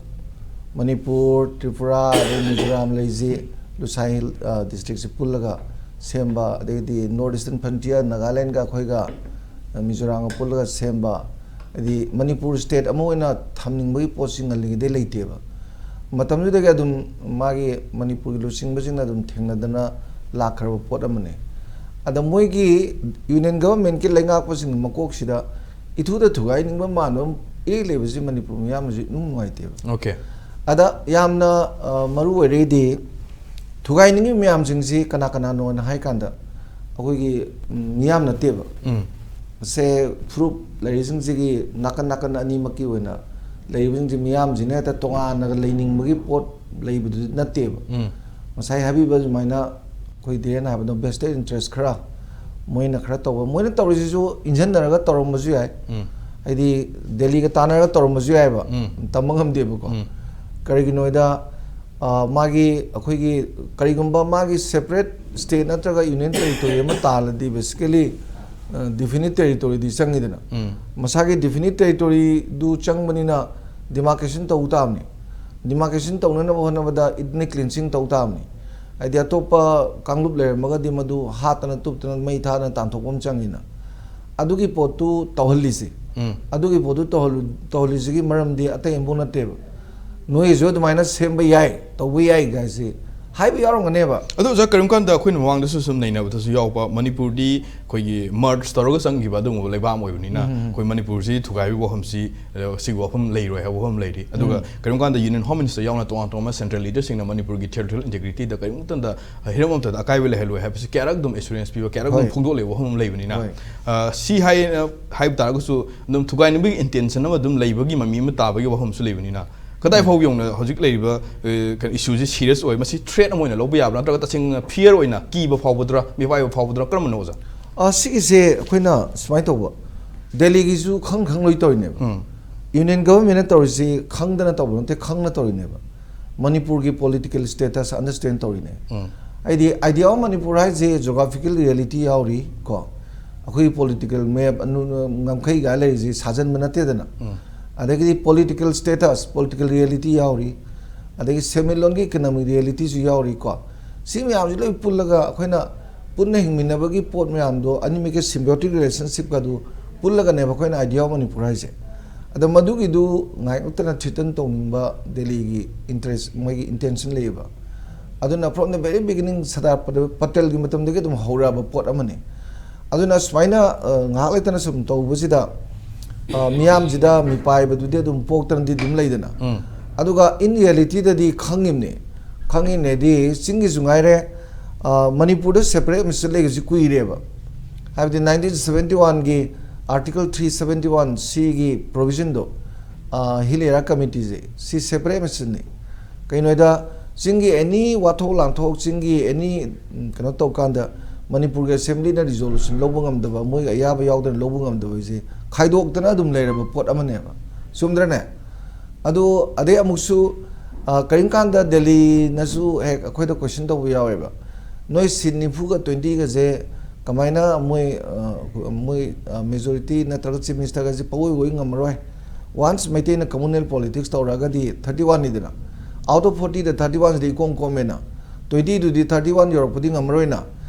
ꯃꯅꯤꯄꯨꯔ, ꯇ꯭ꯔꯤꯄꯨꯔꯥ, ꯑꯗꯩ ꯃꯤꯖꯣꯔꯥꯝ ꯂꯩꯁꯤ, ꯂꯨꯁꯥꯏ ꯍꯤꯜ ꯑ, districtꯁꯤ ꯄꯨꯜꯂꯒ ꯁꯦꯝꯕ, ꯑꯗꯩꯗꯤ North Eastern Frontier, ꯅꯥꯒꯥꯂꯦꯟꯒ ꯑꯩꯈꯣꯏꯒ, ꯑ, ꯃꯤꯖꯣꯔꯥꯝꯒ ꯄꯨꯜꯂꯒ ꯁꯦꯝꯕ, ꯍꯥꯏꯗꯤ ꯃꯅꯤꯄꯨꯔ state ꯑꯃ ꯑꯣꯏꯅ ꯊꯝꯅꯤꯡꯕꯒꯤ ꯄꯣꯠꯁꯤ ꯉꯜꯂꯤꯉꯩꯗꯩ ꯂꯩꯇꯦꯕ꯫ ꯃꯇꯝꯗꯨꯗꯒꯤ ꯑꯗꯨꯝ ꯃꯥꯒꯤ ꯃꯅꯤꯄꯨꯔꯒꯤ ꯂꯨꯆꯤꯡꯕꯁꯤꯡꯅ ꯑꯗꯨꯝ ꯊꯦꯡꯅꯗꯅ ꯂꯥꯛꯈ꯭ꯔꯕ ꯄꯣꯠ ꯑꯃꯅꯤ꯫ ꯑꯗ ꯃꯣꯏꯒꯤ Union Governmentꯀꯤ ꯂꯩꯉꯥꯛꯄꯁꯤꯡꯒꯤ ꯃꯀꯣꯛꯁꯤꯗ ꯏꯊꯨꯗ ꯊꯨꯒꯥꯏꯅꯤꯡꯕ ꯃꯥꯟꯕ ꯑꯃ ꯏꯔꯩ ꯂꯩꯕꯁꯤ ꯃꯅꯤꯄꯨꯔ ꯃꯤꯌꯥꯝꯅꯁꯨ ꯏꯅꯨꯡ ꯅꯨꯡꯉꯥꯏꯇꯦꯕ꯫ Okay꯫ ꯑꯗ ꯌꯥꯝꯅ, ꯑ, ꯃꯔꯨ ꯑꯣꯏꯔꯤꯗꯤ ꯊꯨꯒꯥꯏꯅꯤꯡꯉꯤꯕ ꯃꯌꯥꯝꯁꯤꯡꯁꯤ ꯀꯅꯥ ꯀꯅꯥꯅꯣꯅ ꯍꯥꯏ ꯀꯥꯟꯗ ꯑꯩꯈꯣꯏꯒꯤ, ꯎꯝ, ꯃꯤꯌꯥꯝ ꯅꯠꯇꯦꯕ꯫ ꯎꯝ꯫ ꯁꯦ ꯐꯨꯔꯨꯞ ꯂꯩꯔꯤꯁꯤꯡꯁꯤꯒꯤ ꯅꯥꯀꯟ ꯅꯥꯀꯟ ꯑꯅꯤꯃꯛꯀꯤ ꯑꯣꯏꯅ ꯂꯩꯔꯤꯕꯁꯤꯡꯁꯤ ꯃꯤꯌꯥꯝꯁꯤꯅ ꯍꯦꯛꯇ ꯇꯣꯉꯥꯟꯅꯒ ꯂꯩꯅꯤꯡꯕꯒꯤ ꯄꯣꯠ ꯂꯩꯕꯗꯨꯗꯤ ꯅꯠꯇꯦꯕ꯫ ꯎꯝ꯫ ꯉꯁꯥꯏ ꯍꯥꯏꯕꯤꯕ ꯑꯗꯨꯃꯥꯏꯅ ꯑꯩꯈꯣꯏ ꯙꯤꯔꯦꯟ ꯍꯥꯏꯕꯗꯣ vested interest ꯈꯔ ꯃꯣꯏꯅ ꯈꯔ ꯇꯧꯕ, ꯃꯣꯏꯅ ꯇꯧꯔꯤꯁꯤꯁꯨ ꯏꯟꯁꯤꯟꯅꯔꯒ ꯇꯧꯔꯝꯕꯁꯨ ꯌꯥꯏ꯫ ꯎꯝ꯫ ꯍꯥꯏꯗꯤ ꯗꯦꯜꯂꯤꯒ ꯇꯥꯟꯅꯔꯒ ꯇꯧꯔꯝꯕꯁꯨ ꯌꯥꯏꯕ꯫ ꯎꯝ꯫ ꯇꯝꯕ ꯉꯝꯗꯦꯕꯀꯣ꯫ ꯎꯝ꯫ ꯀꯔꯤꯒꯤꯅꯣ ꯍꯥꯏꯗ, ꯑ, ꯃꯥꯒꯤ, ꯑꯩꯈꯣꯏꯒꯤ ꯀꯔꯤꯒꯨꯝꯕ ꯃꯥꯒꯤ separate state ꯅꯠꯇ꯭ꯔꯒ Union Territory ꯑꯃ ꯇꯥꯜꯂꯗꯤ basically, ꯑ, definite territoryꯗꯤ ꯆꯪꯉꯤꯗꯅ꯫ ꯎꯝ꯫ ꯃꯁꯥꯒꯤ definite territoryꯗꯨ ꯆꯪꯕꯅꯤꯅ demarcation ꯇꯧ ꯇꯥꯕꯅꯤ꯫ Demarcation ꯇꯧꯅꯅꯕ ꯍꯣꯠꯅꯕꯗ ethnic cleansing ꯇꯧ ꯇꯥꯕꯅꯤ꯫ ꯍꯥꯏꯗꯤ ꯑꯇꯣꯞꯄ ꯀꯥꯡꯂꯨꯞ ꯂꯩꯔꯝꯃꯒꯗꯤ ꯃꯗꯨ ꯍꯥꯠꯇꯅ ꯇꯨꯞꯇꯅ ꯃꯩ ꯊꯥꯗꯅ ꯇꯥꯟꯊꯣꯛꯄ ꯑꯃ ꯆꯪꯉꯤꯅ꯫ ꯑꯗꯨꯒꯤ ꯄꯣꯠꯇꯨ ꯇꯧꯍꯜꯂꯤꯁꯤ꯫ ꯎꯝ꯫ ꯑꯗꯨꯒꯤ ꯄꯣꯠꯇꯨ ꯇꯧꯍꯜꯂꯨ-, ꯇꯧꯍꯜꯂꯤꯁꯤꯒꯤ ꯃꯔꯝꯗꯤ ꯑꯇꯩ ꯑꯃꯐꯥꯎ ꯅꯠꯇꯦꯕ꯫ ꯅꯣꯏꯁꯨ ꯑꯗꯨꯃꯥꯏꯅ ꯁꯦꯝꯕ ꯌꯥꯏ, ꯇꯧꯕ ꯌꯥꯏ ꯒꯥꯏꯁꯤ ꯍꯥꯏꯕ ꯌꯥꯎꯔꯝꯒꯅꯦꯕ꯫ ꯑꯗꯣ ꯑꯣꯖꯥ, ꯀꯔꯤꯒꯨꯝꯕ ꯀꯥꯟꯗ ꯑꯩꯈꯣꯏꯅ ꯃꯃꯥꯡꯗꯁꯨ ꯁꯨꯝ ꯅꯩꯅꯕꯗꯁꯨ ꯌꯥꯎꯕ, ꯃꯅꯤꯄꯨꯔꯗꯤ ꯑꯩꯈꯣꯏꯒꯤ merge ꯇꯧꯔꯒ ꯆꯪꯈꯤꯕ ꯑꯗꯨꯒꯨꯝꯕ ꯂꯩꯕꯥꯛ ꯑꯃ ꯑꯣꯏꯕꯅꯤꯅ, ꯎꯝ, ꯎꯝ, ꯎꯝ꯫ ꯑꯩꯈꯣꯏ ꯃꯅꯤꯄꯨꯔꯁꯤ ꯊꯨꯒꯥꯏꯕꯒꯤ ꯋꯥꯐꯝꯁꯤ, ꯑ, ꯁꯤꯒꯤ ꯋꯥꯐꯝ ꯂꯩꯔꯣꯏ ꯍꯥꯏꯕ ꯋꯥꯐꯝ ꯂꯩꯔꯤ꯫ ꯑꯗꯨꯒ ꯎꯝ꯫ ꯀꯔꯤꯒꯨꯝꯕ ꯀꯥꯟꯗ Union Home Minister ꯌꯥꯎꯅ ꯇꯣꯉꯥꯟ ꯇꯣꯉꯥꯟꯕ central leaderꯁꯤꯡꯅ ꯃꯅꯤꯄꯨꯔꯒꯤ territorial integrityꯗ ꯀꯔꯤꯒꯨꯝꯕ ꯃꯇꯝꯗ ꯍꯤꯔꯝ ꯑꯃꯠꯇꯗ ꯑꯀꯥꯏꯕ ꯂꯩꯍꯜꯂꯣꯏ ꯍꯥꯏꯕꯁꯤ ꯀꯌꯥꯔꯛ ꯑꯗꯨꯝ assurance ꯄꯤꯕ, ꯀꯌꯥꯔꯛ ꯑꯗꯨꯝ ꯍꯣꯏ꯫ ꯐꯣꯡꯗꯣꯛꯂꯦꯕ ꯋꯥꯐꯝ ꯑꯃ ꯂꯩꯕꯅꯤꯅ, ꯍꯣꯏ꯫ ꯑ, ꯁꯤ ꯍꯥꯏ-, ꯍꯥꯏꯕ ꯇꯥꯔꯒꯁꯨ ꯑꯗꯨꯝ ꯊꯨꯒꯥꯏꯅꯕꯒꯤ intention ꯑꯃ ꯑꯗꯨꯝ ꯂꯩꯕꯒꯤ ꯃꯃꯤ ꯑꯃ ꯇꯥꯕꯒꯤ ꯋꯥꯐꯝꯁꯨ ꯂꯩꯕꯅꯤꯅ, ꯀꯗꯥꯏ ꯐꯥꯎꯕ ꯌꯧꯅ ꯍꯧꯖꯤꯛ ꯂꯩꯔꯤꯕ, ꯑ, ꯀꯩꯅꯣ, ꯏꯁꯨꯁꯦ ꯁꯤꯔꯤꯌꯁ ꯑꯣꯏ? ꯃꯁꯤ ꯊ꯭ꯔꯦꯠ ꯑꯃ ꯑꯣꯏꯅ ꯂꯧꯕ ꯌꯥꯕ꯭ꯔꯥ, ꯅꯠꯇ꯭ꯔꯒ ꯇꯁꯦꯡꯅ ꯐꯤꯌꯔ ꯑꯣꯏꯅ, ꯀꯤꯕ ꯐꯥꯎꯕꯗꯨꯔꯥ, ꯃꯤꯄꯥꯏꯕ ꯐꯥꯎꯕꯗꯨꯔꯥ, ꯀꯔꯝꯕꯅꯣ, ꯑꯣꯖꯥ? ꯑ, ꯁꯤꯒꯤꯁꯦ ꯑꯩꯈꯣꯏꯅ ꯁꯨꯃꯥꯏꯅ ꯇꯧꯕ, ꯗꯦꯜꯂꯤꯒꯤꯁꯨ ꯈꯪ ꯈꯪ ꯂꯣꯏ ꯇꯧꯔꯤꯅꯦꯕ꯫ ꯎꯝ. ꯌꯨꯅꯤꯌꯟ ꯒꯚꯔꯟꯃꯦꯟꯅ ꯇꯧꯔꯤꯁꯤ ꯈꯪꯗꯅ ꯇꯧꯕ ꯅꯠꯇꯦ, ꯈꯪꯅ ꯇꯧꯔꯤꯅꯦꯕ꯫ ꯃꯅꯤꯄꯨꯔꯒꯤ ꯄꯣꯂꯤꯇꯤꯀꯦꯜ ꯁ꯭ꯇꯦꯇꯁ ꯑꯟꯗꯔꯁ꯭ꯇꯦꯟ ꯇꯧꯔꯤꯅꯦ꯫ ꯎꯝ. ꯍꯥꯏꯗꯤ, ꯑꯥꯏꯗꯤꯌꯥ ꯑꯣꯐ ꯃꯅꯤꯄꯨꯔ ꯍꯥꯏꯁꯦ ꯖꯣꯒ꯭ꯔꯥꯐꯤꯀꯦꯜ ꯔꯤꯌꯦꯂꯤꯇꯤ ꯌꯥꯎꯔꯤ ꯀꯣ, ꯑꯩꯈꯣꯏꯒꯤ ꯄꯣꯂꯤꯇꯤꯀꯦꯜ ꯃꯦꯞ, ꯉꯝꯈꯩ ꯀꯥꯏ ꯂꯩꯔꯤꯁꯤ ꯁꯥꯖꯟꯕ ꯅꯠꯇꯦꯗꯅ꯫ ꯎꯝ. ꯑꯗꯒꯤꯗꯤ ꯄꯣꯂꯤꯇꯤꯀꯦꯜ ꯁ꯭ꯇꯦꯇꯁ, ꯄꯣꯂꯤꯇꯤꯀꯦꯜ ꯔꯤꯌꯦꯂꯤꯇꯤ ꯌꯥꯎꯔꯤ, ꯑꯗꯒꯤ ꯁꯦꯟꯃꯤꯠꯂꯣꯟꯒꯤ ꯏꯀꯅꯣꯃꯤꯛ ꯔꯤꯌꯦꯂꯤꯇꯤꯁꯨ ꯌꯥꯎꯔꯤ ꯀꯣ꯫ ꯁꯤ ꯃꯌꯥꯝꯁꯤ ꯂꯣꯏ ꯄꯨꯜꯂꯒ ꯑꯩꯈꯣꯏꯅ ꯄꯨꯟꯅ ꯍꯤꯡꯃꯤꯟꯅꯕꯒꯤ ꯄꯣꯠ ꯃꯌꯥꯝꯗꯣ, ꯑꯅꯤꯃꯛꯀꯤ ꯁꯤꯝꯕꯤꯌꯣꯇꯤꯛ ꯔꯤꯂꯦꯁꯟꯁꯤꯞꯀ ꯑꯗꯨ ꯄꯨꯜꯂꯒꯅꯦꯕ ꯑꯩꯈꯣꯏꯅ ꯑꯥꯏꯗꯤꯌꯥ ꯑꯣꯐ ꯃꯅꯤꯄꯨꯔ ꯍꯥꯏꯁꯦ꯫ ꯑꯗꯣ ꯃꯗꯨꯒꯤꯗꯨ ꯉꯥꯏꯍꯥꯛꯇꯅ ꯊ꯭ꯔꯤꯇꯟ ꯇꯧꯅꯤꯡꯕ ꯗꯦꯜꯂꯤꯒꯤ ꯏꯟꯇꯔꯦꯁ, ꯃꯣꯏꯒꯤ ꯏꯟꯇꯦꯟꯁꯟ ꯂꯩꯌꯦꯕ꯫ ꯑꯗꯨꯅ from the very beginning Sardar Patel, ꯄꯇꯦꯜꯒꯤ ꯃꯇꯝꯗꯒꯤ ꯑꯗꯨꯝ ꯍꯧꯔꯛꯑꯕ ꯄꯣꯠ ꯑꯃꯅꯤ꯫ ꯑꯗꯨꯅ ꯁꯨꯃꯥꯏꯅ, ꯑ, ꯉꯥꯏꯍꯥꯛ ꯂꯩꯇꯅ ꯁꯨꯝ ꯇꯧꯕꯁꯤꯗ, ꯑ, ꯃꯤꯌꯥꯝꯁꯤꯗ ꯃꯤꯄꯥꯏꯕꯗꯨꯗꯤ ꯑꯗꯨꯝ ꯄꯣꯛꯇꯅꯗꯤ ꯑꯗꯨꯝ ꯂꯩꯗꯅ꯫ ꯎꯝ. ꯑꯗꯨꯒ in ꯔꯤꯌꯦꯂꯤꯇꯤꯗꯗꯤ ꯈꯪꯉꯤꯕꯅꯤ꯫ ꯈꯪꯉꯤꯅꯦꯗꯤ ꯆꯤꯡꯒꯤꯁꯨ ꯉꯥꯏꯔꯦ, ꯑ, ꯃꯅꯤꯄꯨꯔꯗ ꯁꯦꯄꯔꯦꯠ ꯑꯦꯗꯃꯤꯅꯤꯁꯇ꯭ꯔꯦꯁꯟ ꯂꯩꯕꯁꯤ ꯀꯨꯏꯔꯦꯕ꯫ ꯍꯥꯏꯕꯗꯤ ꯅꯥꯏꯟꯇꯤꯟ ꯁꯚꯦꯟꯇꯤ ꯋꯥꯟꯒꯤ Article three seventy one C ꯒꯤ ꯄ꯭ꯔꯣꯕꯤꯖꯟꯗꯣ, ꯑ, ꯍꯤꯜ ꯑꯦꯔꯤꯌꯥ ꯀꯃꯤꯇꯤꯁꯦ, ꯁꯤ ꯁꯦꯄꯔꯦꯠ ꯑꯦꯗꯃꯤꯅꯤꯁꯇ꯭ꯔꯦꯁꯟꯅꯤ꯫ ꯀꯩꯅꯣꯗ ꯆꯤꯡꯒꯤ ꯑꯦꯅꯤ ꯋꯥꯊꯣꯛ ꯂꯥꯟꯊꯣꯛ, ꯆꯤꯡꯒꯤ ꯑꯦꯅꯤ, ꯎꯝ, ꯀꯩꯅꯣ ꯇꯧꯀꯥꯟꯗ ꯃꯅꯤꯄꯨꯔꯒꯤ ꯑꯦꯁꯦꯝꯕ꯭ꯂꯤꯅ ꯔꯤꯖꯣꯂꯨꯁꯟ ꯂꯧꯕ ꯉꯝꯗꯕ, ꯃꯣꯏꯒꯤ ꯑꯌꯥꯕ ꯌꯥꯎꯗꯅ ꯂꯧꯕ ꯉꯝꯗꯕ ꯍꯥꯏꯁꯦ ꯈꯥꯏꯗꯣꯛꯇꯅ ꯑꯗꯨꯝ ꯂꯩꯔꯕ ꯄꯣꯠ ꯑꯃꯅꯦꯕ꯫ ꯆꯨꯝꯗ꯭ꯔꯅꯦ? ꯑꯗꯣ ꯑꯗꯩ ꯑꯃꯨꯛꯁꯨ, ꯑ, ꯀꯔꯤꯒꯨꯝꯕ ꯀꯥꯟꯗ ꯗꯦꯜꯂꯤꯅꯁꯨ ꯍꯦꯛ ꯑꯩꯈꯣꯏꯗ ꯀꯣꯏꯁꯟ ꯇꯧꯕ ꯌꯥꯎꯋꯦꯕ, "ꯅꯣꯏ ꯁꯤꯠ ꯅꯤꯐꯨꯒ twenty ꯒꯁꯦ ꯀꯃꯥꯏꯅ ꯃꯣꯏ, ꯑ, ꯃꯣꯏ, ꯑ, ꯃꯦꯖꯣꯔꯤꯇꯤ ꯅꯠꯇ꯭ꯔꯒ ꯆꯤꯐ ꯃꯤꯅꯤꯁꯇꯔꯒꯁꯦ ꯄꯪꯑꯣꯏ ꯑꯣꯏ ꯉꯝꯃꯔꯣꯏ"? ꯋꯥꯟꯁ ꯃꯩꯇꯩꯅ ꯀꯝꯃꯨꯅꯦꯜ ꯄꯣꯂꯤꯇꯤꯛꯁ ꯇꯧꯔꯛꯑꯒꯗꯤ thirty one ꯅꯤꯗꯅ, out of forty ꯗ thirty one ꯁꯤꯗꯤ ꯏꯀꯣꯝ ꯀꯣꯝꯃꯦꯅ, twenty ꯗꯨꯗꯤ thirty one ꯌꯧꯔꯛꯄꯗꯤ ꯉꯝꯃꯔꯣꯏꯅ꯫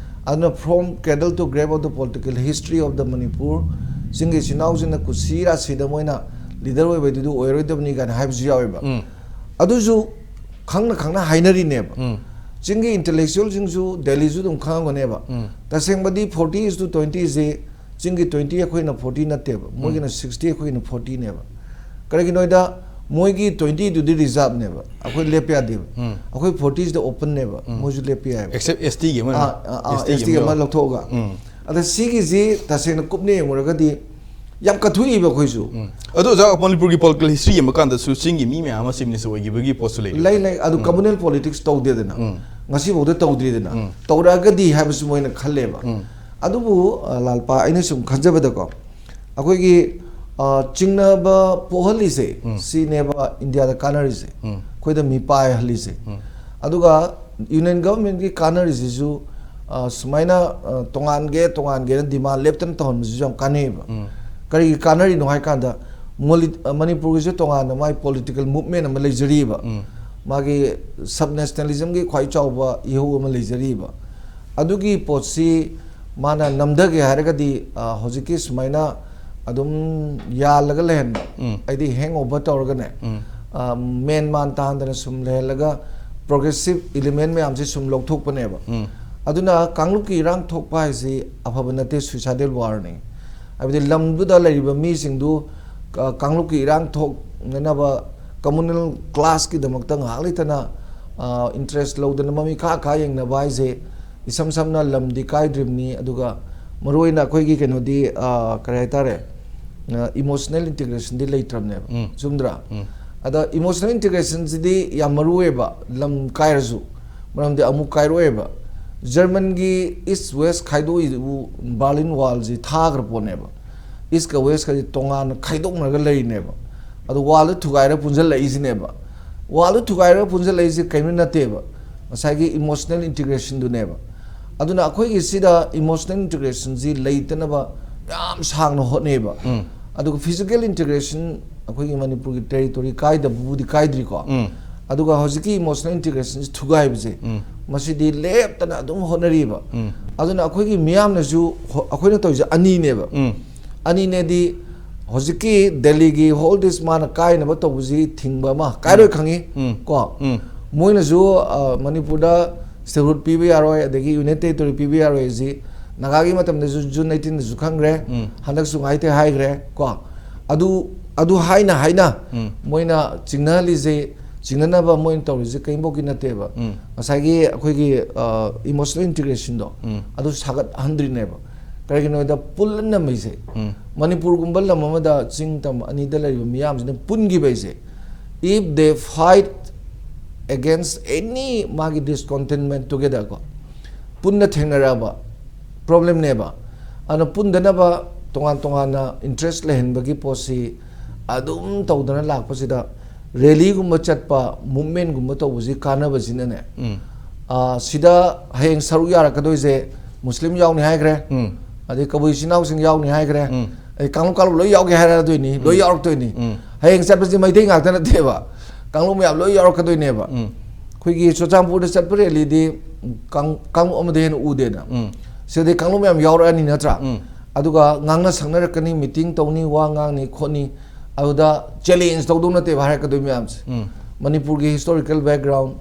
ꯑꯗꯨꯅ from cradle to grave of the political history of the Manipur, ꯆꯤꯡꯒꯤ ꯏꯆꯤꯟ ꯏꯅꯥꯎꯁꯤꯡꯅ ꯀꯨꯁꯤ ꯔꯥꯁꯤꯗ ꯃꯣꯏꯅ ꯂꯤꯗꯔ ꯑꯣꯏꯕꯗꯨꯗꯤ ꯑꯣꯏꯔꯣꯏꯗꯕꯅꯤ ꯀꯥꯏꯅ ꯍꯥꯏꯕꯁꯨ ꯌꯥꯎꯋꯦꯕ꯫ ꯎꯝ. ꯑꯗꯨꯁꯨ ꯈꯪꯅ ꯈꯪꯅ ꯍꯥꯏꯅꯔꯤꯅꯦꯕ꯫ ꯎꯝ. ꯆꯤꯡꯒꯤ ꯏꯟꯇꯦꯂꯦꯛꯆꯨꯋꯦꯜꯁꯤꯡꯁꯨ ꯗꯦꯜꯂꯤꯁꯨ ꯑꯗꯨꯝ ꯈꯪꯉꯝꯒꯅꯦꯕ꯫ ꯎꯝ. ꯇꯁꯦꯡꯕꯗꯤ forty is to twenty ꯁꯤ ꯆꯤꯡꯒꯤ twenty ꯑꯩꯈꯣꯏꯅ forty ꯅꯠꯇꯦꯕ, ꯃꯣꯏꯒꯤꯅ sixty, ꯑꯩꯈꯣꯏꯒꯤꯅ forty ꯅꯦꯕ꯫ ꯀꯔꯤꯒꯤꯅꯣ ꯍꯥꯏꯗ ꯃꯣꯏꯒꯤ twenty ꯗꯨꯗꯤ ꯔꯤꯖꯥꯔꯚꯅꯦꯕ, ꯑꯩꯈꯣꯏ ꯂꯦꯞꯄ ꯌꯥꯗꯦꯕ꯫ ꯎꯝ. ꯑꯩꯈꯣꯏ forty ꯁꯤꯗ ꯑꯣꯄꯟꯅꯦꯕ, ꯎꯝ. ꯃꯣꯏꯁꯨ ꯂꯦꯞꯄ ꯌꯥꯏꯕ꯫ ꯑꯦꯛꯁꯦꯞ ꯑꯦꯁ ꯇꯤꯒꯤ ꯑꯃ, ꯑꯥ, ꯑꯥ, ꯑꯥ, ꯑꯦꯁ ꯇꯤꯒꯤ ꯑꯦꯁ ꯇꯤ ꯑꯃ ꯑꯃ ꯌꯥꯎ-, ꯂꯧꯊꯣꯛꯑꯒ꯫ ꯎꯝ. ꯑꯗ ꯁꯤꯒꯤꯁꯤ ꯇꯁꯦꯡꯅ ꯀꯨꯞꯅ ꯌꯦꯡꯉꯨꯔꯒꯗꯤ ꯌꯥꯝ ꯀꯠꯊꯣꯛꯏꯕ ꯑꯩꯈꯣꯏꯁꯨ꯫ ꯑꯗꯣ ꯑꯣꯖꯥ, ꯃꯅꯤꯄꯨꯔꯒꯤ ꯄꯣꯂꯤꯇꯤꯀꯦꯜ ꯍꯤꯁꯇ꯭ꯔꯤ ꯌꯦꯡꯕ ꯀꯥꯟꯗꯁꯨ ꯆꯤꯡꯒꯤ ꯃꯤ ꯃꯌꯥꯝ ꯑꯃ ꯆꯤꯐ ꯃꯤꯅꯤꯁꯇꯔ ꯑꯣꯏꯈꯤꯕꯒꯤ ꯄꯣꯠꯁꯨ ꯂꯩꯔꯤ꯫ ꯂꯩ ꯂꯩ ꯑꯗꯨ ꯀꯝꯃꯨꯅꯦꯜ ꯄꯣꯂꯤꯇꯤꯛꯁ ꯇꯧꯗꯦꯗꯅ, ꯉꯁꯤꯐꯥꯎꯗ ꯇꯧꯗ꯭ꯔꯤꯗꯅ꯫ ꯇꯧꯔꯛꯑꯒꯗꯤ ꯍꯥꯏꯕꯁꯨ ꯃꯣꯏꯅ ꯈꯜꯂꯦꯕ꯫ ꯑꯗꯨꯕꯨ ꯑ, ꯂꯥꯜꯄꯥ, ꯑꯩꯅ ꯁꯨꯝ ꯈꯟꯖꯕꯗꯀꯣ, ꯑꯩꯈꯣꯏꯒꯤ ꯑ, ꯆꯤꯡꯅꯕ ꯄꯣꯛꯍꯜꯂꯤꯁꯦ, ꯁꯤꯅꯦꯕ ꯏꯟꯗꯤꯌꯥꯗ ꯀꯥꯟꯅꯔꯤꯁꯦ, ꯑꯩꯈꯣꯏꯗ ꯃꯤꯄꯥꯏꯍꯜꯂꯤꯁꯦ꯫ ꯑꯗꯨꯒ ꯌꯨꯅꯤꯌꯟ ꯒꯚꯔꯟꯃꯦꯟꯠꯀꯤ ꯀꯥꯟꯅꯔꯤꯁꯤꯁꯨ ꯑ, ꯁꯨꯃꯥꯏꯅ ꯑ, ꯇꯣꯉꯥꯟꯒꯦ ꯇꯣꯉꯥꯟꯒꯦꯅ ꯗꯤꯃꯥꯟ ꯂꯦꯞꯇꯅ ꯇꯧꯍꯟꯕꯁꯤꯁꯨ ꯌꯥꯝ ꯀꯥꯟꯅꯩꯌꯦꯕ꯫ ꯀꯔꯤꯒꯤ ꯀꯥꯟꯅꯔꯤꯅꯣ ꯍꯥꯏ ꯀꯥꯟꯗ, ꯃꯣꯂꯤ-, ꯑ, ꯃꯅꯤꯄꯨꯔꯒꯤꯁꯨ ꯇꯣꯉꯥꯟꯅ ꯃꯥꯒꯤ ꯄꯣꯂꯤꯇꯤꯀꯦꯜ ꯃꯨꯚꯃꯦꯟꯠ ꯑꯃ ꯂꯩꯖꯔꯤꯕ꯫ ꯃꯥꯒꯤ ꯁꯕ ꯅꯦꯁꯅꯦꯂꯤꯖꯝꯒꯤ ꯈ꯭ꯋꯥꯏ ꯆꯥꯎꯕ ꯏꯍꯧ ꯑꯃ ꯂꯩꯖꯔꯤꯕ꯫ ꯑꯗꯨꯒꯤ ꯄꯣꯠꯁꯤ ꯃꯥꯅ ꯅꯝꯊꯒꯦ ꯍꯥꯏꯔꯒꯗꯤ, ꯑ, ꯍꯧꯖꯤꯛꯀꯤ ꯁꯨꯃꯥꯏꯅ ꯑꯗꯨꯝ ꯌꯥꯜꯂꯒ ꯂꯩꯍꯟꯕ, ꯍꯥꯏꯗꯤ ꯍꯦꯡ ꯑꯣꯚꯔ ꯇꯧꯔꯒꯅꯦ, ꯑ, ꯃꯦꯟ ꯃꯥꯟ ꯇꯥꯍꯟꯗꯅ ꯁꯨꯝ ꯂꯩꯍꯜꯂꯒ ꯄ꯭ꯔꯣꯒ꯭ꯔꯦꯁꯤꯞ ꯏꯂꯤꯃꯦꯟꯠ ꯃꯌꯥꯝꯁꯦ ꯁꯨꯝ ꯂꯧꯊꯣꯛꯄꯅꯦꯕ꯫ ꯑꯗꯨꯅ ꯀꯥꯡꯂꯨꯞꯀꯤ ꯏꯔꯥꯡ ꯊꯣꯛꯄ ꯍꯥꯏꯁꯤ ꯑꯐꯕ ꯅꯠꯇꯦ, ꯁꯨꯏꯁꯥꯏꯗꯦꯜ ꯋꯥꯔꯅꯤ꯫ ꯍꯥꯏꯕꯗꯤ ꯂꯝꯗꯨꯗ ꯂꯩꯔꯤꯕ ꯃꯤꯁꯤꯡꯗꯨ, ꯑ, ꯀꯥꯡꯂꯨꯞꯀꯤ ꯏꯔꯥꯡ ꯊꯣꯛꯅꯅꯕ ꯀꯝꯃꯨꯅꯦꯜ ꯀ꯭ꯂꯥꯁꯀꯤꯗꯃꯛꯇ ꯉꯥꯏꯍꯥꯛ ꯂꯩꯇꯅ, ꯑ, ꯏꯟꯇꯔꯦꯁ ꯂꯧꯗꯅ ꯃꯃꯤ ꯈꯥ ꯈꯥ ꯌꯦꯡꯅꯕ ꯍꯥꯏꯁꯦ, ꯏꯁꯝ ꯁꯝꯅ ꯂꯝꯗꯤ ꯀꯥꯏꯗ꯭ꯔꯤꯕꯅꯤ, ꯑꯗꯨꯒ ꯃꯔꯨꯑꯣꯏꯅ ꯑꯩꯈꯣꯏꯒꯤ ꯀꯩꯅꯣꯗꯤ, ꯑ, ꯀꯔꯤ ꯍꯥꯏꯇꯥꯔꯦ, ꯏꯃꯣꯁꯅꯦꯜ ꯏꯟꯇꯤꯒ꯭ꯔꯦꯁꯟꯗꯤ ꯂꯩꯇ꯭ꯔꯕꯅꯦꯕ꯫ ꯆꯨꯝꯗ꯭ꯔꯥ? ꯑꯗ ꯏꯃꯣꯁꯅꯦꯜ ꯏꯟꯇꯤꯒ꯭ꯔꯦꯁꯟꯁꯤꯗꯤ ꯌꯥꯝ ꯃꯔꯨ ꯑꯣꯏꯌꯦꯕ, ꯂꯝ ꯀꯥꯏꯔꯁꯨ꯫ ꯃꯔꯝꯗꯤ ꯑꯃꯨꯛ ꯀꯥꯏꯔꯛꯑꯣꯏꯕ꯫ ꯖꯔꯃꯟꯒꯤ ꯏꯁ ꯋꯦꯁ ꯈꯥꯏꯗꯣꯛꯏꯗꯨꯕꯨ ꯕꯥꯔꯂꯤꯟ ꯋꯥꯜꯁꯤ ꯊꯥꯈ꯭ꯔ ꯄꯣꯠꯅꯦꯕ꯫ ꯏꯁꯀ ꯋꯦꯁꯀꯁꯤ ꯇꯣꯉꯥꯟꯅ ꯈꯥꯏꯗꯣꯛꯅꯔꯒ ꯂꯩꯔꯤꯅꯦꯕ꯫ ꯑꯗꯨ ꯋꯥꯜꯗ ꯊꯨꯒꯥꯏꯔꯒ ꯄꯨꯟꯁꯤꯜꯂꯛꯏꯁꯤꯅꯦꯕ꯫ ꯋꯥꯜꯗ ꯊꯨꯒꯥꯏꯔꯒ ꯄꯨꯟꯁꯤꯜꯂꯛꯏꯁꯤ ꯀꯔꯤꯝꯇ ꯅꯠꯇꯦꯕ, ꯉꯁꯥꯏꯒꯤ ꯏꯃꯣꯁꯅꯦꯜ ꯏꯟꯇꯤꯒ꯭ꯔꯦꯁꯟꯗꯨꯅꯦꯕ꯫ ꯑꯗꯨꯅ ꯑꯩꯈꯣꯏꯒꯤ ꯁꯤꯗ ꯏꯃꯣꯁꯅꯦꯜ ꯏꯟꯇꯤꯒ꯭ꯔꯦꯁꯟꯁꯤ ꯂꯩꯇꯅꯕ ꯌꯥꯝ ꯁꯥꯡꯅ ꯍꯣꯠꯅꯩꯕ꯫ ꯑꯗꯨꯒ ꯐꯤꯖꯤꯀꯦꯜ ꯏꯟꯇꯤꯒ꯭ꯔꯦꯁꯟ, ꯑꯩꯈꯣꯏꯒꯤ ꯃꯅꯤꯄꯨꯔꯒꯤ ꯇꯦꯔꯤꯇꯣꯔꯤ ꯀꯥꯏꯗꯕꯕꯨꯗꯤ ꯀꯥꯏꯗ꯭ꯔꯤꯀꯣ꯫ ꯑꯗꯨꯒ ꯍꯧꯖꯤꯛꯀꯤ ꯏꯃꯣꯁꯅꯦꯜ ꯏꯟꯇꯤꯒ꯭ꯔꯦꯁꯟꯁꯤ ꯊꯨꯒꯥꯏꯕꯁꯦ, ꯃꯁꯤꯗꯤ ꯂꯦꯞꯇꯅ ꯑꯗꯨꯝ ꯍꯣꯠꯅꯔꯤꯕ꯫ ꯑꯗꯨꯅ ꯑꯩꯈꯣꯏꯒꯤ ꯃꯤꯌꯥꯝꯅꯁꯨ ꯍꯣ-, ꯑꯩꯈꯣꯏꯅ ꯇꯧꯔꯤꯁꯦ ꯑꯅꯤꯅꯦꯕ꯫ ꯑꯅꯤꯅꯦꯗꯤ ꯍꯧꯖꯤꯛꯀꯤ ꯗꯦꯜꯂꯤꯒꯤ ꯍꯣꯜ ꯗꯤꯁ ꯃꯥꯅ ꯀꯥꯏꯅꯕ ꯇꯧꯕꯁꯤ ꯊꯤꯡꯕ ꯑꯃ, ꯀꯥꯏꯔꯣꯏ ꯈꯪꯉꯤ ꯀꯣ꯫ ꯃꯣꯏꯅꯁꯨ, ꯑ, ꯃꯅꯤꯄꯨꯔꯗ ꯁꯦꯜꯍꯨꯠ ꯄꯤꯕ ꯌꯥꯔꯣꯏ, ꯑꯗꯒꯤ ꯌꯨꯅꯤꯌꯟ ꯇꯦꯔꯤꯇꯣꯔꯤ ꯄꯤꯕ ꯌꯥꯔꯣꯏ ꯍꯥꯏꯁꯤ ꯅꯥꯒꯥꯒꯤ ꯃꯇꯝꯗꯁꯨ ꯖꯨꯟ ꯑꯩꯠꯇꯤꯟꯗꯁꯨ ꯈꯪꯈ꯭ꯔꯦ, ꯍꯟꯗꯛꯁꯨ ꯉꯥꯏꯇꯦ ꯍꯥꯏꯈ꯭ꯔꯦ ꯀꯣ꯫ ꯑꯗꯨ, ꯑꯗꯨ ꯍꯥꯏꯅ ꯍꯥꯏꯅ ꯃꯣꯏꯅ ꯆꯤꯡꯅꯍꯜꯂꯤꯁꯦ, ꯆꯤꯡꯅꯅꯕ ꯃꯣꯏꯅ ꯇꯧꯔꯤꯁꯦ ꯀꯔꯤꯝꯐꯥꯎꯒꯤ ꯅꯠꯇꯦꯕ꯫ ꯉꯁꯥꯏꯒꯤ ꯑꯩꯈꯣꯏꯒꯤ, ꯑ, ꯏꯃꯣꯁꯅꯦꯜ ꯏꯟꯇꯤꯒ꯭ꯔꯦꯁꯟꯗꯣ, ꯑꯗꯨ ꯁꯥꯒꯠꯍꯟꯗ꯭ꯔꯤꯅꯦꯕ꯫ ꯀꯔꯤꯒꯤꯅꯣ ꯍꯥꯏꯗ ꯄꯨꯜꯂ ꯅꯝꯃꯤꯁꯦ, ꯎꯝ꯫ ꯃꯅꯤꯄꯨꯔꯒꯨꯝꯕ ꯂꯝ ꯑꯃꯗ ꯆꯤꯡ ꯇꯝ ꯑꯅꯤꯗ ꯂꯩꯔꯤꯕ ꯃꯤꯌꯥꯝꯁꯤꯅ ꯄꯨꯟꯈꯤꯕ ꯍꯥꯏꯁꯦ, if they fight against any ꯃꯥꯒꯤ discontentment together ꯀꯣ, ꯄꯨꯟꯅ ꯊꯦꯡꯅꯔꯛꯑꯕ problemꯅꯦꯕ꯫ ꯑꯗꯨꯅ ꯄꯨꯟꯗꯅꯕ ꯇꯣꯉꯥꯟ ꯇꯣꯉꯥꯟꯅ interest ꯂꯩꯍꯟꯕꯒꯤ ꯄꯣꯠꯁꯤ ꯑꯗꯨꯝ ꯇꯧꯗꯅ ꯂꯥꯛꯄꯁꯤꯗ rallyꯒꯨꯝꯕ ꯆꯠꯄ, movementꯒꯨꯝꯕ ꯇꯧꯕꯁꯤ ꯀꯥꯟꯅꯕꯁꯤꯅꯅꯦ, ꯎꯝ꯫ ꯑꯥ, ꯁꯤꯗ ꯍꯌꯦꯡ ꯁꯔꯨꯛ ꯌꯥꯔꯛꯀꯗꯣꯏꯁꯦ ꯃꯨꯁꯂꯤꯝ ꯌꯥꯎꯅꯤ ꯍꯥꯏꯈ꯭ꯔꯦ, ꯎꯝ꯫ ꯑꯗꯩ ꯀꯕꯨꯏ ꯏꯆꯤꯟ ꯏꯅꯥꯎꯁꯤꯡ ꯌꯥꯎꯅꯤ ꯍꯥꯏꯈ꯭ꯔꯦ, ꯎꯝ꯫ ꯑꯗꯩ ꯀꯥꯡꯂꯨꯞ ꯀꯥꯡꯂꯨꯞ ꯂꯣꯏ ꯌꯥꯎꯒꯦ ꯍꯥꯏꯔꯛꯑꯗꯣꯏꯅꯤ, ꯂꯣꯏ ꯎꯝ꯫ ꯌꯥꯎꯔꯛꯇꯣꯏꯅꯤ꯫ ꯎꯝ꯫ ꯍꯌꯦꯡ ꯆꯠꯄꯁꯤ ꯃꯩꯇꯩ ꯉꯥꯛꯇ ꯅꯠꯇꯦꯕ, ꯀꯥꯡꯂꯨꯞ ꯃꯌꯥꯝ ꯂꯣꯏ ꯌꯥꯎꯔꯛꯀꯗꯣꯏꯅꯦꯕ꯫ ꯎꯝ꯫ ꯑꯩꯈꯣꯏꯒꯤ ꯆꯨꯔꯆꯥꯟꯄꯨꯔꯗ ꯆꯠꯄ rallyꯗꯤ ꯀꯥꯡ-, ꯀꯥꯡꯂꯨꯞ ꯑꯃꯗ ꯍꯦꯟꯅ ꯎꯗꯦꯅ꯫ ꯎꯝ꯫ ꯁꯤꯗꯗꯤ ꯀꯥꯡꯂꯨꯞ ꯃꯌꯥꯝ ꯌꯥꯎꯔꯛꯑꯅꯤ ꯅꯠꯇ꯭ꯔꯥ? ꯎꯝ꯫ ꯑꯗꯨꯒ ꯉꯥꯡꯅ ꯁꯛꯅꯔꯛꯀꯅꯤ, meeting ꯇꯧꯅꯤ, ꯋꯥ ꯉꯥꯡꯅꯤ ꯈꯣꯠꯅꯤ, ꯑꯗꯨꯗ challenge ꯇꯧꯗꯧ ꯅꯠꯇꯦꯕ ꯍꯥꯏꯔꯛꯀꯗꯣꯏ ꯃꯌꯥꯝꯁꯦ꯫ ꯎꯝ꯫ ꯃꯅꯤꯄꯨꯔꯒꯤ historical background,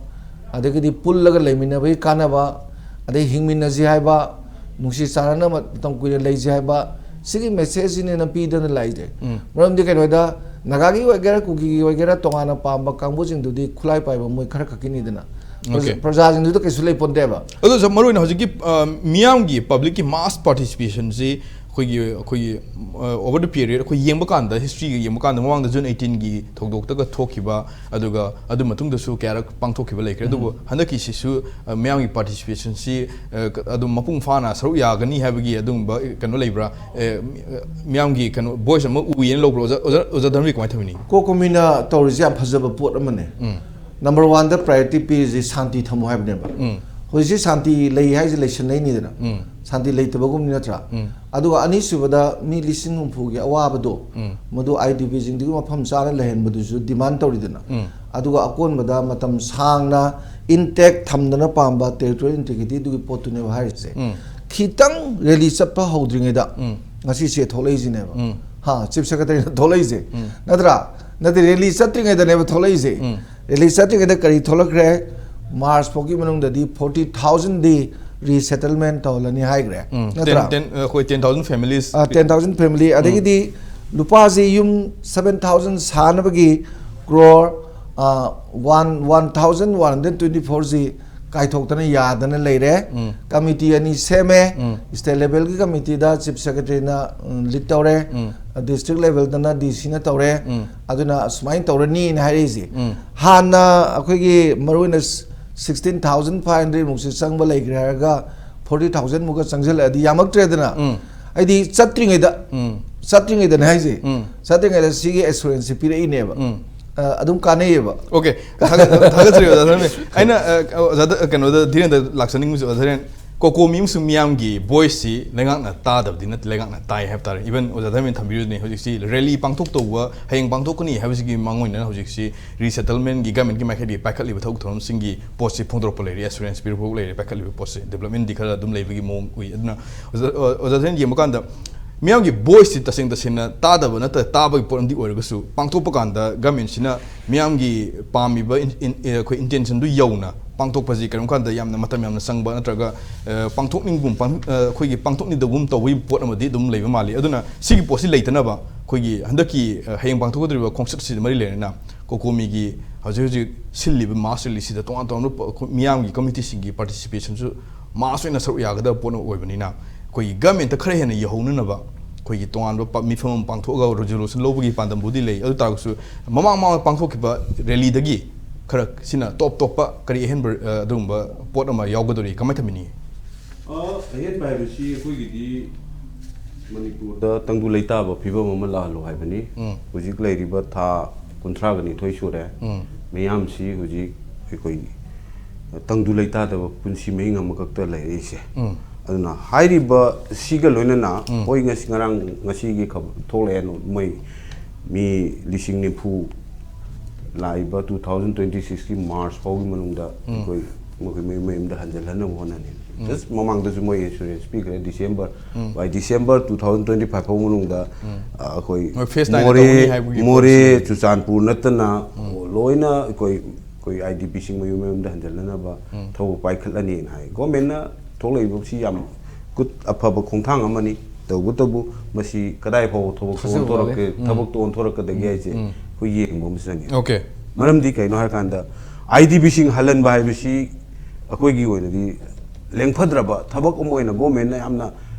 ꯑꯗꯒꯤꯗꯤ ꯄꯨꯜꯂꯒ ꯂꯩꯃꯤꯟꯅꯕꯒꯤ ꯀꯥꯟꯅꯕ, ꯑꯗꯩ ꯍꯤꯡꯃꯤꯟꯅꯁꯤ ꯍꯥꯏꯕ, ꯅꯨꯡꯁꯤ ꯆꯥꯟꯅꯅ ꯃꯇꯝ ꯀꯨꯏꯅ ꯂꯩꯁꯤ ꯍꯥꯏꯕ, ꯁꯤꯒꯤ messageꯁꯤꯅꯦꯅ ꯄꯤꯗꯅ ꯂꯥꯛꯏꯁꯦ꯫ ꯎꯝ꯫ ꯃꯔꯝꯗꯤ ꯀꯩꯅꯣꯗ ꯅꯥꯒꯥꯒꯤ ꯑꯣꯏꯒꯦꯔꯥ, ꯀꯨꯀꯤꯒꯤ ꯑꯣꯏꯒꯦꯔꯥ, ꯇꯣꯉꯥꯟꯅ ꯄꯥꯝꯕ ꯀꯥꯡꯕꯨꯁꯤꯡꯗꯨꯗꯤ ꯈꯨꯠꯂꯥꯏ ꯄꯥꯏꯕ ꯃꯣꯏ ꯈꯔ ꯈꯛꯀꯤꯅꯤꯗꯅ꯫ ꯄ꯭ꯔꯖꯥ-, ꯑꯣꯀꯦ꯫ ꯄ꯭ꯔꯖꯥꯁꯤꯡꯗꯨꯗ ꯀꯩꯁꯨ ꯂꯩꯄꯣꯟꯇꯦꯕ꯫ ꯑꯗꯨ ꯁꯥꯔ, ꯃꯔꯨꯑꯣꯏꯅ ꯍꯧꯖꯤꯛꯀꯤ, ꯑ, ꯃꯤꯌꯥꯝꯒꯤ, publicꯀꯤ mass participationꯁꯤ ꯑꯩꯈꯣꯏꯒꯤ, ꯑꯩꯈꯣꯏꯒꯤ, ꯑ, over the period ꯑꯩꯈꯣꯏ ꯌꯦꯡꯕ ꯀꯥꯟꯗ, historyꯒ ꯌꯦꯡꯕ ꯀꯥꯟꯗ, ꯃꯃꯥꯡꯗ June eighteenꯒꯤ ꯊꯧꯗꯣꯛꯇꯒ ꯊꯣꯛꯈꯤꯕ, ꯑꯗꯨꯒ ꯑꯗꯨ ꯃꯇꯨꯡꯗꯁꯨ ꯀꯌꯥꯔꯛ ꯄꯥꯡꯊꯣꯛꯈꯤꯕ ꯂꯩꯈ꯭ꯔꯦ꯫ ꯑꯗꯨꯕꯨ ꯎꯝ꯫ ꯍꯟꯗꯛꯀꯤꯁꯤꯁꯨ, ꯑ, ꯃꯤꯌꯥꯝꯒꯤ participationꯁꯤ, ꯑ, ꯀ-, ꯑꯗꯨꯝ ꯃꯄꯨꯡ ꯐꯥꯅ ꯁꯔꯨꯛ ꯌꯥꯒꯅꯤ ꯍꯥꯏꯕꯒꯤ ꯑꯗꯨꯒꯨꯝꯕ ꯀꯩꯅꯣ ꯂꯩꯕ꯭ꯔꯥ? ꯑꯦ, ꯃꯤ-, ꯑ, ꯃꯤꯌꯥꯝꯒꯤ ꯀꯩꯅꯣ voice ꯑꯃ ꯎꯏꯌꯦꯅ ꯂꯧꯕ꯭ꯔꯣ? ꯑꯣꯖꯥ, ꯑꯣꯖꯥ, ꯑꯣꯖꯥ ꯙꯔꯃꯕꯤꯔ, ꯀꯃꯥꯏꯅ ꯇꯧꯕꯤꯅꯤꯡꯉꯤ? COCOMIꯅ ꯇꯧꯔꯤꯁꯦ ꯌꯥꯝ ꯐꯖꯕ ꯄꯣꯠ ꯑꯃꯅꯦ꯫ ꯎꯝ꯫ Number oneꯗ priority ꯄꯤꯔꯤꯁꯤ ꯁꯥꯟꯇꯤ ꯊꯝꯃꯨ ꯍꯥꯏꯕꯅꯦꯕ꯫ ꯎꯝ꯫ ꯍꯧꯖꯤꯛꯁꯤ ꯁꯥꯟꯇꯤ ꯂꯩ ꯍꯥꯏꯁꯦ ꯂꯩꯁꯟꯅꯩꯅꯤꯗꯅ꯫ ꯎꯝ꯫ ꯁꯥꯟꯇꯤ ꯂꯩꯇꯕꯒꯨꯝꯅꯤ ꯅꯠꯇ꯭ꯔꯥ? ꯎꯝ꯫ ꯑꯗꯨꯒ ꯑꯅꯤꯁꯨꯕꯗ ꯃꯤ ꯂꯤꯁꯤꯡ ꯍꯨꯝꯐꯨꯒꯤ ꯑꯋꯥꯕꯗꯣ, ꯎꯝ꯫ ꯃꯗꯨ IDPꯁꯤꯡꯗꯨꯒꯤ ꯃꯐꯝ ꯆꯥꯅ ꯂꯩꯍꯟꯕꯗꯨꯁꯨ demand ꯇꯧꯔꯤꯗꯅ꯫ ꯎꯝ꯫ ꯑꯗꯨꯒ ꯑꯀꯣꯟꯕꯗ ꯃꯇꯝ ꯁꯥꯡꯅ intact ꯊꯝꯗꯅ ꯄꯥꯝꯕ territorial integrityꯗꯨꯒꯤ ꯄꯣꯠꯇꯨꯅꯦꯕ ꯍꯥꯏꯔꯤꯁꯦ꯫ ꯎꯝ꯫ ꯈꯤꯇꯪ rally ꯆꯠꯄ ꯍꯧꯗ꯭ꯔꯤꯉꯩꯗ ꯎꯝ꯫ ꯉꯁꯤꯁꯦ ꯊꯣꯛꯂꯛꯏꯁꯤꯅꯦꯕ꯫ ꯎꯝ꯫ ꯍꯥ, Chief Secretaryꯅ ꯊꯣꯛꯂꯛꯏꯁꯦ꯫ ꯎꯝ꯫ ꯅꯠꯇ꯭ꯔꯥ? ꯅꯠꯇꯦ, rally ꯆꯠꯇ꯭ꯔꯤꯉꯩꯗꯅꯦꯕ ꯊꯣꯛꯂꯛꯏꯁꯦ꯫ ꯎꯝ꯫ Rally ꯆꯠꯇ꯭ꯔꯤꯉꯩꯗ ꯀꯔꯤ ꯊꯣꯛꯂꯛꯈ꯭ꯔꯦ? March ꯐꯥꯎꯒꯤ ꯃꯅꯨꯡꯗꯗꯤ forty thousandꯗꯤ resettlement ꯇꯧꯍꯜꯂꯅꯤ ꯍꯥꯏꯈ꯭ꯔꯦ꯫ ꯎꯝ, ꯅꯠꯇ꯭ꯔꯥ? Ten, ten, ꯑꯩꯈꯣꯏ ten thousand families꯫ ꯑꯥ, ten thousand family, ꯎꯝ꯫ ꯑꯗꯒꯤꯗꯤ ꯂꯨꯄꯥꯁꯤ ꯌꯨꯝ seven thousand ꯁꯥꯅꯕꯒꯤ crore, ꯑꯥ, one, one thousand one hundred twenty fourꯁꯤ ꯀꯥꯏꯊꯣꯛꯇꯅ ꯌꯥꯗꯅ ꯂꯩꯔꯦ꯫ ꯎꯝ꯫ ꯀꯃꯤꯇꯤ ꯑꯅꯤ ꯁꯦꯝꯃꯦ꯫ ꯎꯝ꯫ State levelꯒꯤ committeeꯗ Chief Secretaryꯅ, ꯎꯝ, lead ꯇꯧꯔꯦ꯫ ꯎꯝ꯫ District levelꯗꯅ DCꯅ ꯇꯧꯔꯦ꯫ ꯎꯝ꯫ ꯑꯗꯨꯅ ꯑꯁꯨꯃꯥꯏꯅ ꯇꯧꯔꯅꯤꯅ ꯍꯥꯏꯔꯛꯏꯁꯦ꯫ ꯎꯝ꯫ ꯍꯥꯟꯅ ꯑꯩꯈꯣꯏꯒꯤ ꯃꯔꯨꯑꯣꯏꯅ sixteen thousand five hundred ꯃꯨꯛꯁꯦ ꯆꯪꯕ ꯂꯩꯈ꯭ꯔꯦ ꯍꯥꯏꯔꯒ forty thousand ꯃꯨꯛꯀ ꯆꯪꯁꯤꯜꯂꯛꯑꯗꯤ ꯌꯥꯝꯃꯛꯇ꯭ꯔꯦꯗꯅ꯫ ꯎꯝ꯫ ꯍꯥꯏꯗꯤ ꯆꯠꯇ꯭ꯔꯤꯉꯩꯗ, ꯎꯝ꯫ ꯆꯠꯇ꯭ꯔꯤꯉꯩꯗꯅꯦ ꯍꯥꯏꯁꯦ꯫ ꯎꯝ꯫ ꯆꯠꯇ꯭ꯔꯤꯉꯩꯗ ꯁꯤꯒꯤ assuranceꯁꯦ ꯄꯤꯔꯛꯏꯅꯦꯕ꯫ ꯎꯝ꯫ ꯑ, ꯑꯗꯨꯝ ꯀꯥꯟꯅꯩꯌꯦꯕ꯫ Okay, ꯊꯥꯒꯠ-, ꯊꯥꯒꯠꯆꯔꯤ ꯑꯣꯖꯥ ꯙꯔꯃꯦ꯫ ꯑꯩꯅ, ꯑ, ꯑꯣꯖꯥꯗ, ꯀꯩꯅꯣꯗ, ꯙꯤꯔꯦꯟꯗ ꯂꯥꯛꯆꯅꯤꯡꯕꯁꯤ, ꯑꯣꯖꯥ ꯙꯤꯔꯦꯟ, COCOMI ꯑꯃꯁꯨꯡ ꯃꯤꯌꯥꯝꯒꯤ voiceꯁꯤ ꯂꯩꯉꯥꯛꯅ ꯇꯥꯗꯕꯗꯤ ꯅꯠꯇꯦ, ꯂꯩꯉꯥꯛꯅ ꯇꯥꯏ ꯍꯥꯏꯕ ꯇꯥꯔꯦ꯫ Even ꯑꯣꯖꯥ ꯙꯔꯃꯦꯟ ꯊꯝꯕꯤꯔꯤꯗꯨꯅꯤ, ꯍꯧꯖꯤꯛꯁꯤ rally ꯄꯥꯡꯊꯣꯛꯇꯧꯕ, ꯍꯌꯦꯡ ꯄꯥꯡꯊꯣꯛꯀꯅꯤ ꯍꯥꯏꯕꯁꯤꯒꯤ ꯃꯥꯡꯑꯣꯏꯅꯅ ꯍꯧꯖꯤꯛꯁꯤ resettlementꯀꯤ governmentꯀꯤ ꯃꯥꯏꯀꯩꯗꯒꯤ ꯄꯥꯏꯈꯠꯂꯤꯕ ꯊꯕꯛ ꯊꯧꯔꯝꯁꯤꯡꯒꯤ ꯄꯣꯠꯁꯤ ꯐꯣꯡꯗꯣꯔꯛꯄ ꯂꯩꯔꯦ, assurance ꯄꯤꯔꯛꯄ ꯂꯩꯔꯦ, ꯄꯥꯏꯈꯠꯂꯤꯕ ꯄꯣꯠꯁꯤ developmentꯗꯤ ꯈꯔ ꯑꯗꯨꯝ ꯂꯩꯕꯒꯤ ꯃꯑꯣꯡ ꯎꯏ꯫ ꯑꯗꯨꯅ ꯑꯣꯖꯥ, ꯑꯣꯖꯥ ꯙꯤꯔꯦꯟ ꯌꯦꯡꯕ ꯀꯥꯟꯗ ꯃꯤꯌꯥꯝꯒꯤ voiceꯁꯤ ꯇꯁꯦꯡ ꯇꯁꯦꯡꯅ ꯇꯥꯗꯕ ꯅꯠꯇ꯭ꯔ ꯇꯥꯕꯒꯤ ꯄꯣꯠ ꯑꯃꯗꯤ ꯑꯣꯏꯔꯒꯁꯨ, ꯄꯥꯡꯊꯣꯛꯄ ꯀꯥꯟꯗ governmentꯁꯤꯅ ꯃꯤꯌꯥꯝꯒꯤ ꯄꯥꯝꯃꯤꯕ ꯏꯟ-, ꯏꯟ-, ꯑꯦ, ꯑꯩꯈꯣꯏ intentionꯗꯨ ꯌꯧꯅ ꯄꯥꯡꯊꯣꯛꯄꯁꯤ ꯀꯔꯤꯒꯨꯝꯕ ꯀꯥꯟꯗ ꯌꯥꯝꯅ ꯃꯇꯝ ꯌꯥꯝꯅ ꯆꯪꯕ ꯅꯠꯇ꯭ꯔꯒ, ꯑ, ꯄꯥꯡꯊꯣꯛꯅꯤꯡꯒꯨꯝ ꯄꯥꯡ-, ꯑ, ꯑꯩꯈꯣꯏꯒꯤ ꯄꯥꯡꯊꯣꯛꯅꯤꯡꯗꯕꯒꯨꯝ ꯇꯧꯕꯒꯤ ꯄꯣꯠ ꯑꯃꯗꯤ ꯑꯗꯨꯝ ꯂꯩꯕ ꯃꯥꯜꯂꯤ꯫ ꯑꯗꯨꯅ ꯁꯤꯒꯤ ꯄꯣꯠꯁꯤ ꯂꯩꯇꯅꯕ ꯑꯩꯈꯣꯏꯒꯤ ꯍꯟꯗꯛꯀꯤ, ꯑ, ꯍꯌꯦꯡ ꯄꯥꯡꯊꯣꯛꯀꯗꯧꯔꯤꯕ ꯈꯣꯡꯆꯠꯁꯤꯗ ꯃꯔꯤ ꯂꯩꯅꯅ COCOMIꯒꯤ ꯍꯧꯖꯤꯛ ꯍꯧꯖꯤꯛ ꯁꯤꯜꯂꯤꯕ mass rallyꯁꯤꯗ ꯇꯣꯉꯥꯟ ꯇꯣꯉꯥꯟꯕ ꯄ-, ꯑꯩꯈꯣꯏ ꯃꯤꯌꯥꯝꯒꯤ committeeꯁꯤꯡꯒꯤ participationꯁꯨ mass ꯑꯣꯏꯅ ꯁꯔꯨꯛ ꯌꯥꯒꯗꯕ ꯄꯣꯠ ꯑꯃ ꯑꯣꯏꯕꯅꯤꯅ, ꯑꯩꯈꯣꯏꯒꯤ governmentꯇ ꯈꯔ ꯍꯦꯟꯅ ꯌꯧꯍꯧꯅꯅꯕ ꯑꯩꯈꯣꯏꯒꯤ ꯇꯣꯉꯥꯟꯕ ꯄ-, ꯃꯤꯐꯝ ꯑꯃ ꯄꯥꯡꯊꯣꯛꯑꯒ resolution ꯂꯧꯕꯒꯤ ꯄꯥꯟꯗꯝꯕꯨꯗꯤ ꯂꯩ꯫ ꯑꯗꯨ ꯇꯥꯔꯒꯁꯨ ꯃꯃꯥꯡ ꯃꯃꯥꯡꯗ ꯄꯥꯡꯊꯣꯛꯈꯤꯕ rallyꯗꯒꯤ ꯈꯔ ꯁꯤꯅ top ꯇꯣꯞꯄ ꯀꯔꯤ ꯑꯍꯦꯟꯕ, ꯑ, ꯑꯗꯨꯒꯨꯝꯕ ꯄꯣꯠ ꯑꯃ ꯌꯥꯎꯒꯗꯧꯔꯤ, ꯀꯃꯥꯏꯅ ꯊꯝꯕꯤꯅꯤꯡꯉꯤ? ꯑ, ꯑꯍꯦꯟꯕ ꯍꯥꯏꯕꯁꯤ ꯑꯩꯈꯣꯏꯒꯤꯗꯤ ꯃꯅꯤꯄꯨꯔꯗ ꯇꯪꯗꯨ ꯂꯩꯇꯥꯕ ꯐꯤꯕꯝ ꯑꯃ ꯂꯥꯛꯍꯜꯂꯨ ꯍꯥꯏꯕꯅꯤ꯫ ꯎꯝ꯫ ꯍꯧꯖꯤꯛ ꯂꯩꯔꯤꯕ ꯊꯥ ꯀꯨꯟꯊ꯭ꯔꯥꯒ ꯅꯤꯊꯣꯏ ꯁꯨꯔꯦ꯫ ꯎꯝ꯫ ꯃꯤꯌꯥꯝꯁꯤ ꯍꯧꯖꯤꯛ ꯑꯩꯈꯣꯏ ꯇꯪꯗꯨ ꯂꯩꯇꯥꯗꯕ ꯄꯨꯟꯁꯤ ꯃꯍꯤꯡ ꯑꯃꯈꯛꯇ ꯂꯩꯔꯛꯏꯁꯦ꯫ ꯎꯝ꯫ ꯑꯗꯨꯅ ꯍꯥꯏꯔꯤꯕ ꯁꯤꯒ ꯂꯣꯏꯅꯅ ꯎꯝ꯫ ꯍꯣꯏ, ꯉꯁꯤ, ꯉꯔꯥꯡ, ꯉꯁꯤꯒꯤ ꯈꯕꯔ ꯊꯣꯛꯂꯛꯑꯦ, ꯃꯣꯏ ꯃꯤ ꯂꯤꯁꯤꯡ ꯅꯤꯐꯨ ꯂꯥꯛꯏꯕ two thousand twenty sixꯀꯤ March ꯐꯥꯎꯒꯤ ꯃꯅꯨꯡꯗ ꯎꯝ꯫ ꯑꯩꯈꯣꯏ ꯃꯈꯣꯏ ꯃꯌꯨꯝ ꯃꯌꯨꯝꯗ ꯍꯟꯖꯤꯜꯍꯟꯅꯕ ꯍꯣꯠꯅꯅꯤ꯫ ꯎꯝ꯫ Just ꯃꯃꯥꯡꯗꯁꯨ ꯃꯣꯏ assurance ꯄꯤꯈ꯭ꯔꯦ, December, um. By December two thousand twenty five ꯐꯥꯎ ꯃꯅꯨꯡꯗ, ꯎꯝ꯫ ꯑ, ꯑꯩꯈꯣꯏ ꯃꯣꯏ face ꯇꯥꯏꯅ ꯃꯣꯔꯦ, ꯇꯧꯒꯅꯤ ꯍꯥꯏꯕꯒꯤ ꯃꯣꯔꯦ, ꯄꯣꯠꯁꯤ꯫ ꯆꯨꯔꯆꯥꯟꯄꯨꯔ ꯅꯠꯇꯅ ꯎꯝ꯫ ꯂꯣꯏꯅ ꯑꯩꯈꯣꯏ, ꯑꯩꯈꯣꯏ IDPꯁꯤꯡ ꯃꯌꯨꯝ ꯃꯌꯨꯝꯗ ꯍꯟꯖꯤꯜꯅꯅꯕ ꯎꯝ꯫ ꯊꯕꯛ ꯄꯥꯏꯈꯠꯂꯅꯤꯅ ꯍꯥꯏ꯫ Governmentꯅ ꯊꯣꯛꯂꯛꯏꯕꯁꯤ ꯌꯥꯝ good, ꯑꯐꯕ ꯈꯣꯡꯊꯥꯡ ꯑꯃꯅꯤ꯫ ꯇꯧꯕꯇꯕꯨ ꯃꯁꯤ ꯀꯗꯥꯏ ꯐꯥꯎꯕ ꯊꯕꯛꯇ ꯊꯥꯖꯕ ꯑꯣꯟꯊꯣꯔꯛꯀꯦ, ꯋꯥꯠꯂꯦ꯫ ꯎꯝ꯫ ꯊꯕꯛꯇ ꯑꯣꯟꯊꯣꯔꯛꯀꯗꯒꯦ ꯎꯝ꯫ ꯍꯥꯏꯁꯦ ꯎꯝ꯫ ꯑꯩꯈꯣꯏ ꯌꯦꯡꯕ ꯑꯃ ꯆꯪꯉꯦ꯫ Okay꯫ ꯃꯔꯝꯗꯤ ꯀꯩꯅꯣ ꯍꯥꯏꯔꯀꯥꯟꯗ, IDPꯁꯤꯡ ꯍꯜꯍꯟꯕ ꯍꯥꯏꯕꯁꯤ ꯑꯩꯈꯣꯏꯒꯤ ꯑꯣꯏꯅꯗꯤ ꯂꯦꯡꯐꯗ꯭ꯔꯕ ꯊꯕꯛ ꯑꯃ ꯑꯣꯏꯅ ꯒꯣꯔꯃꯦꯟꯅ ꯌꯥꯝꯅ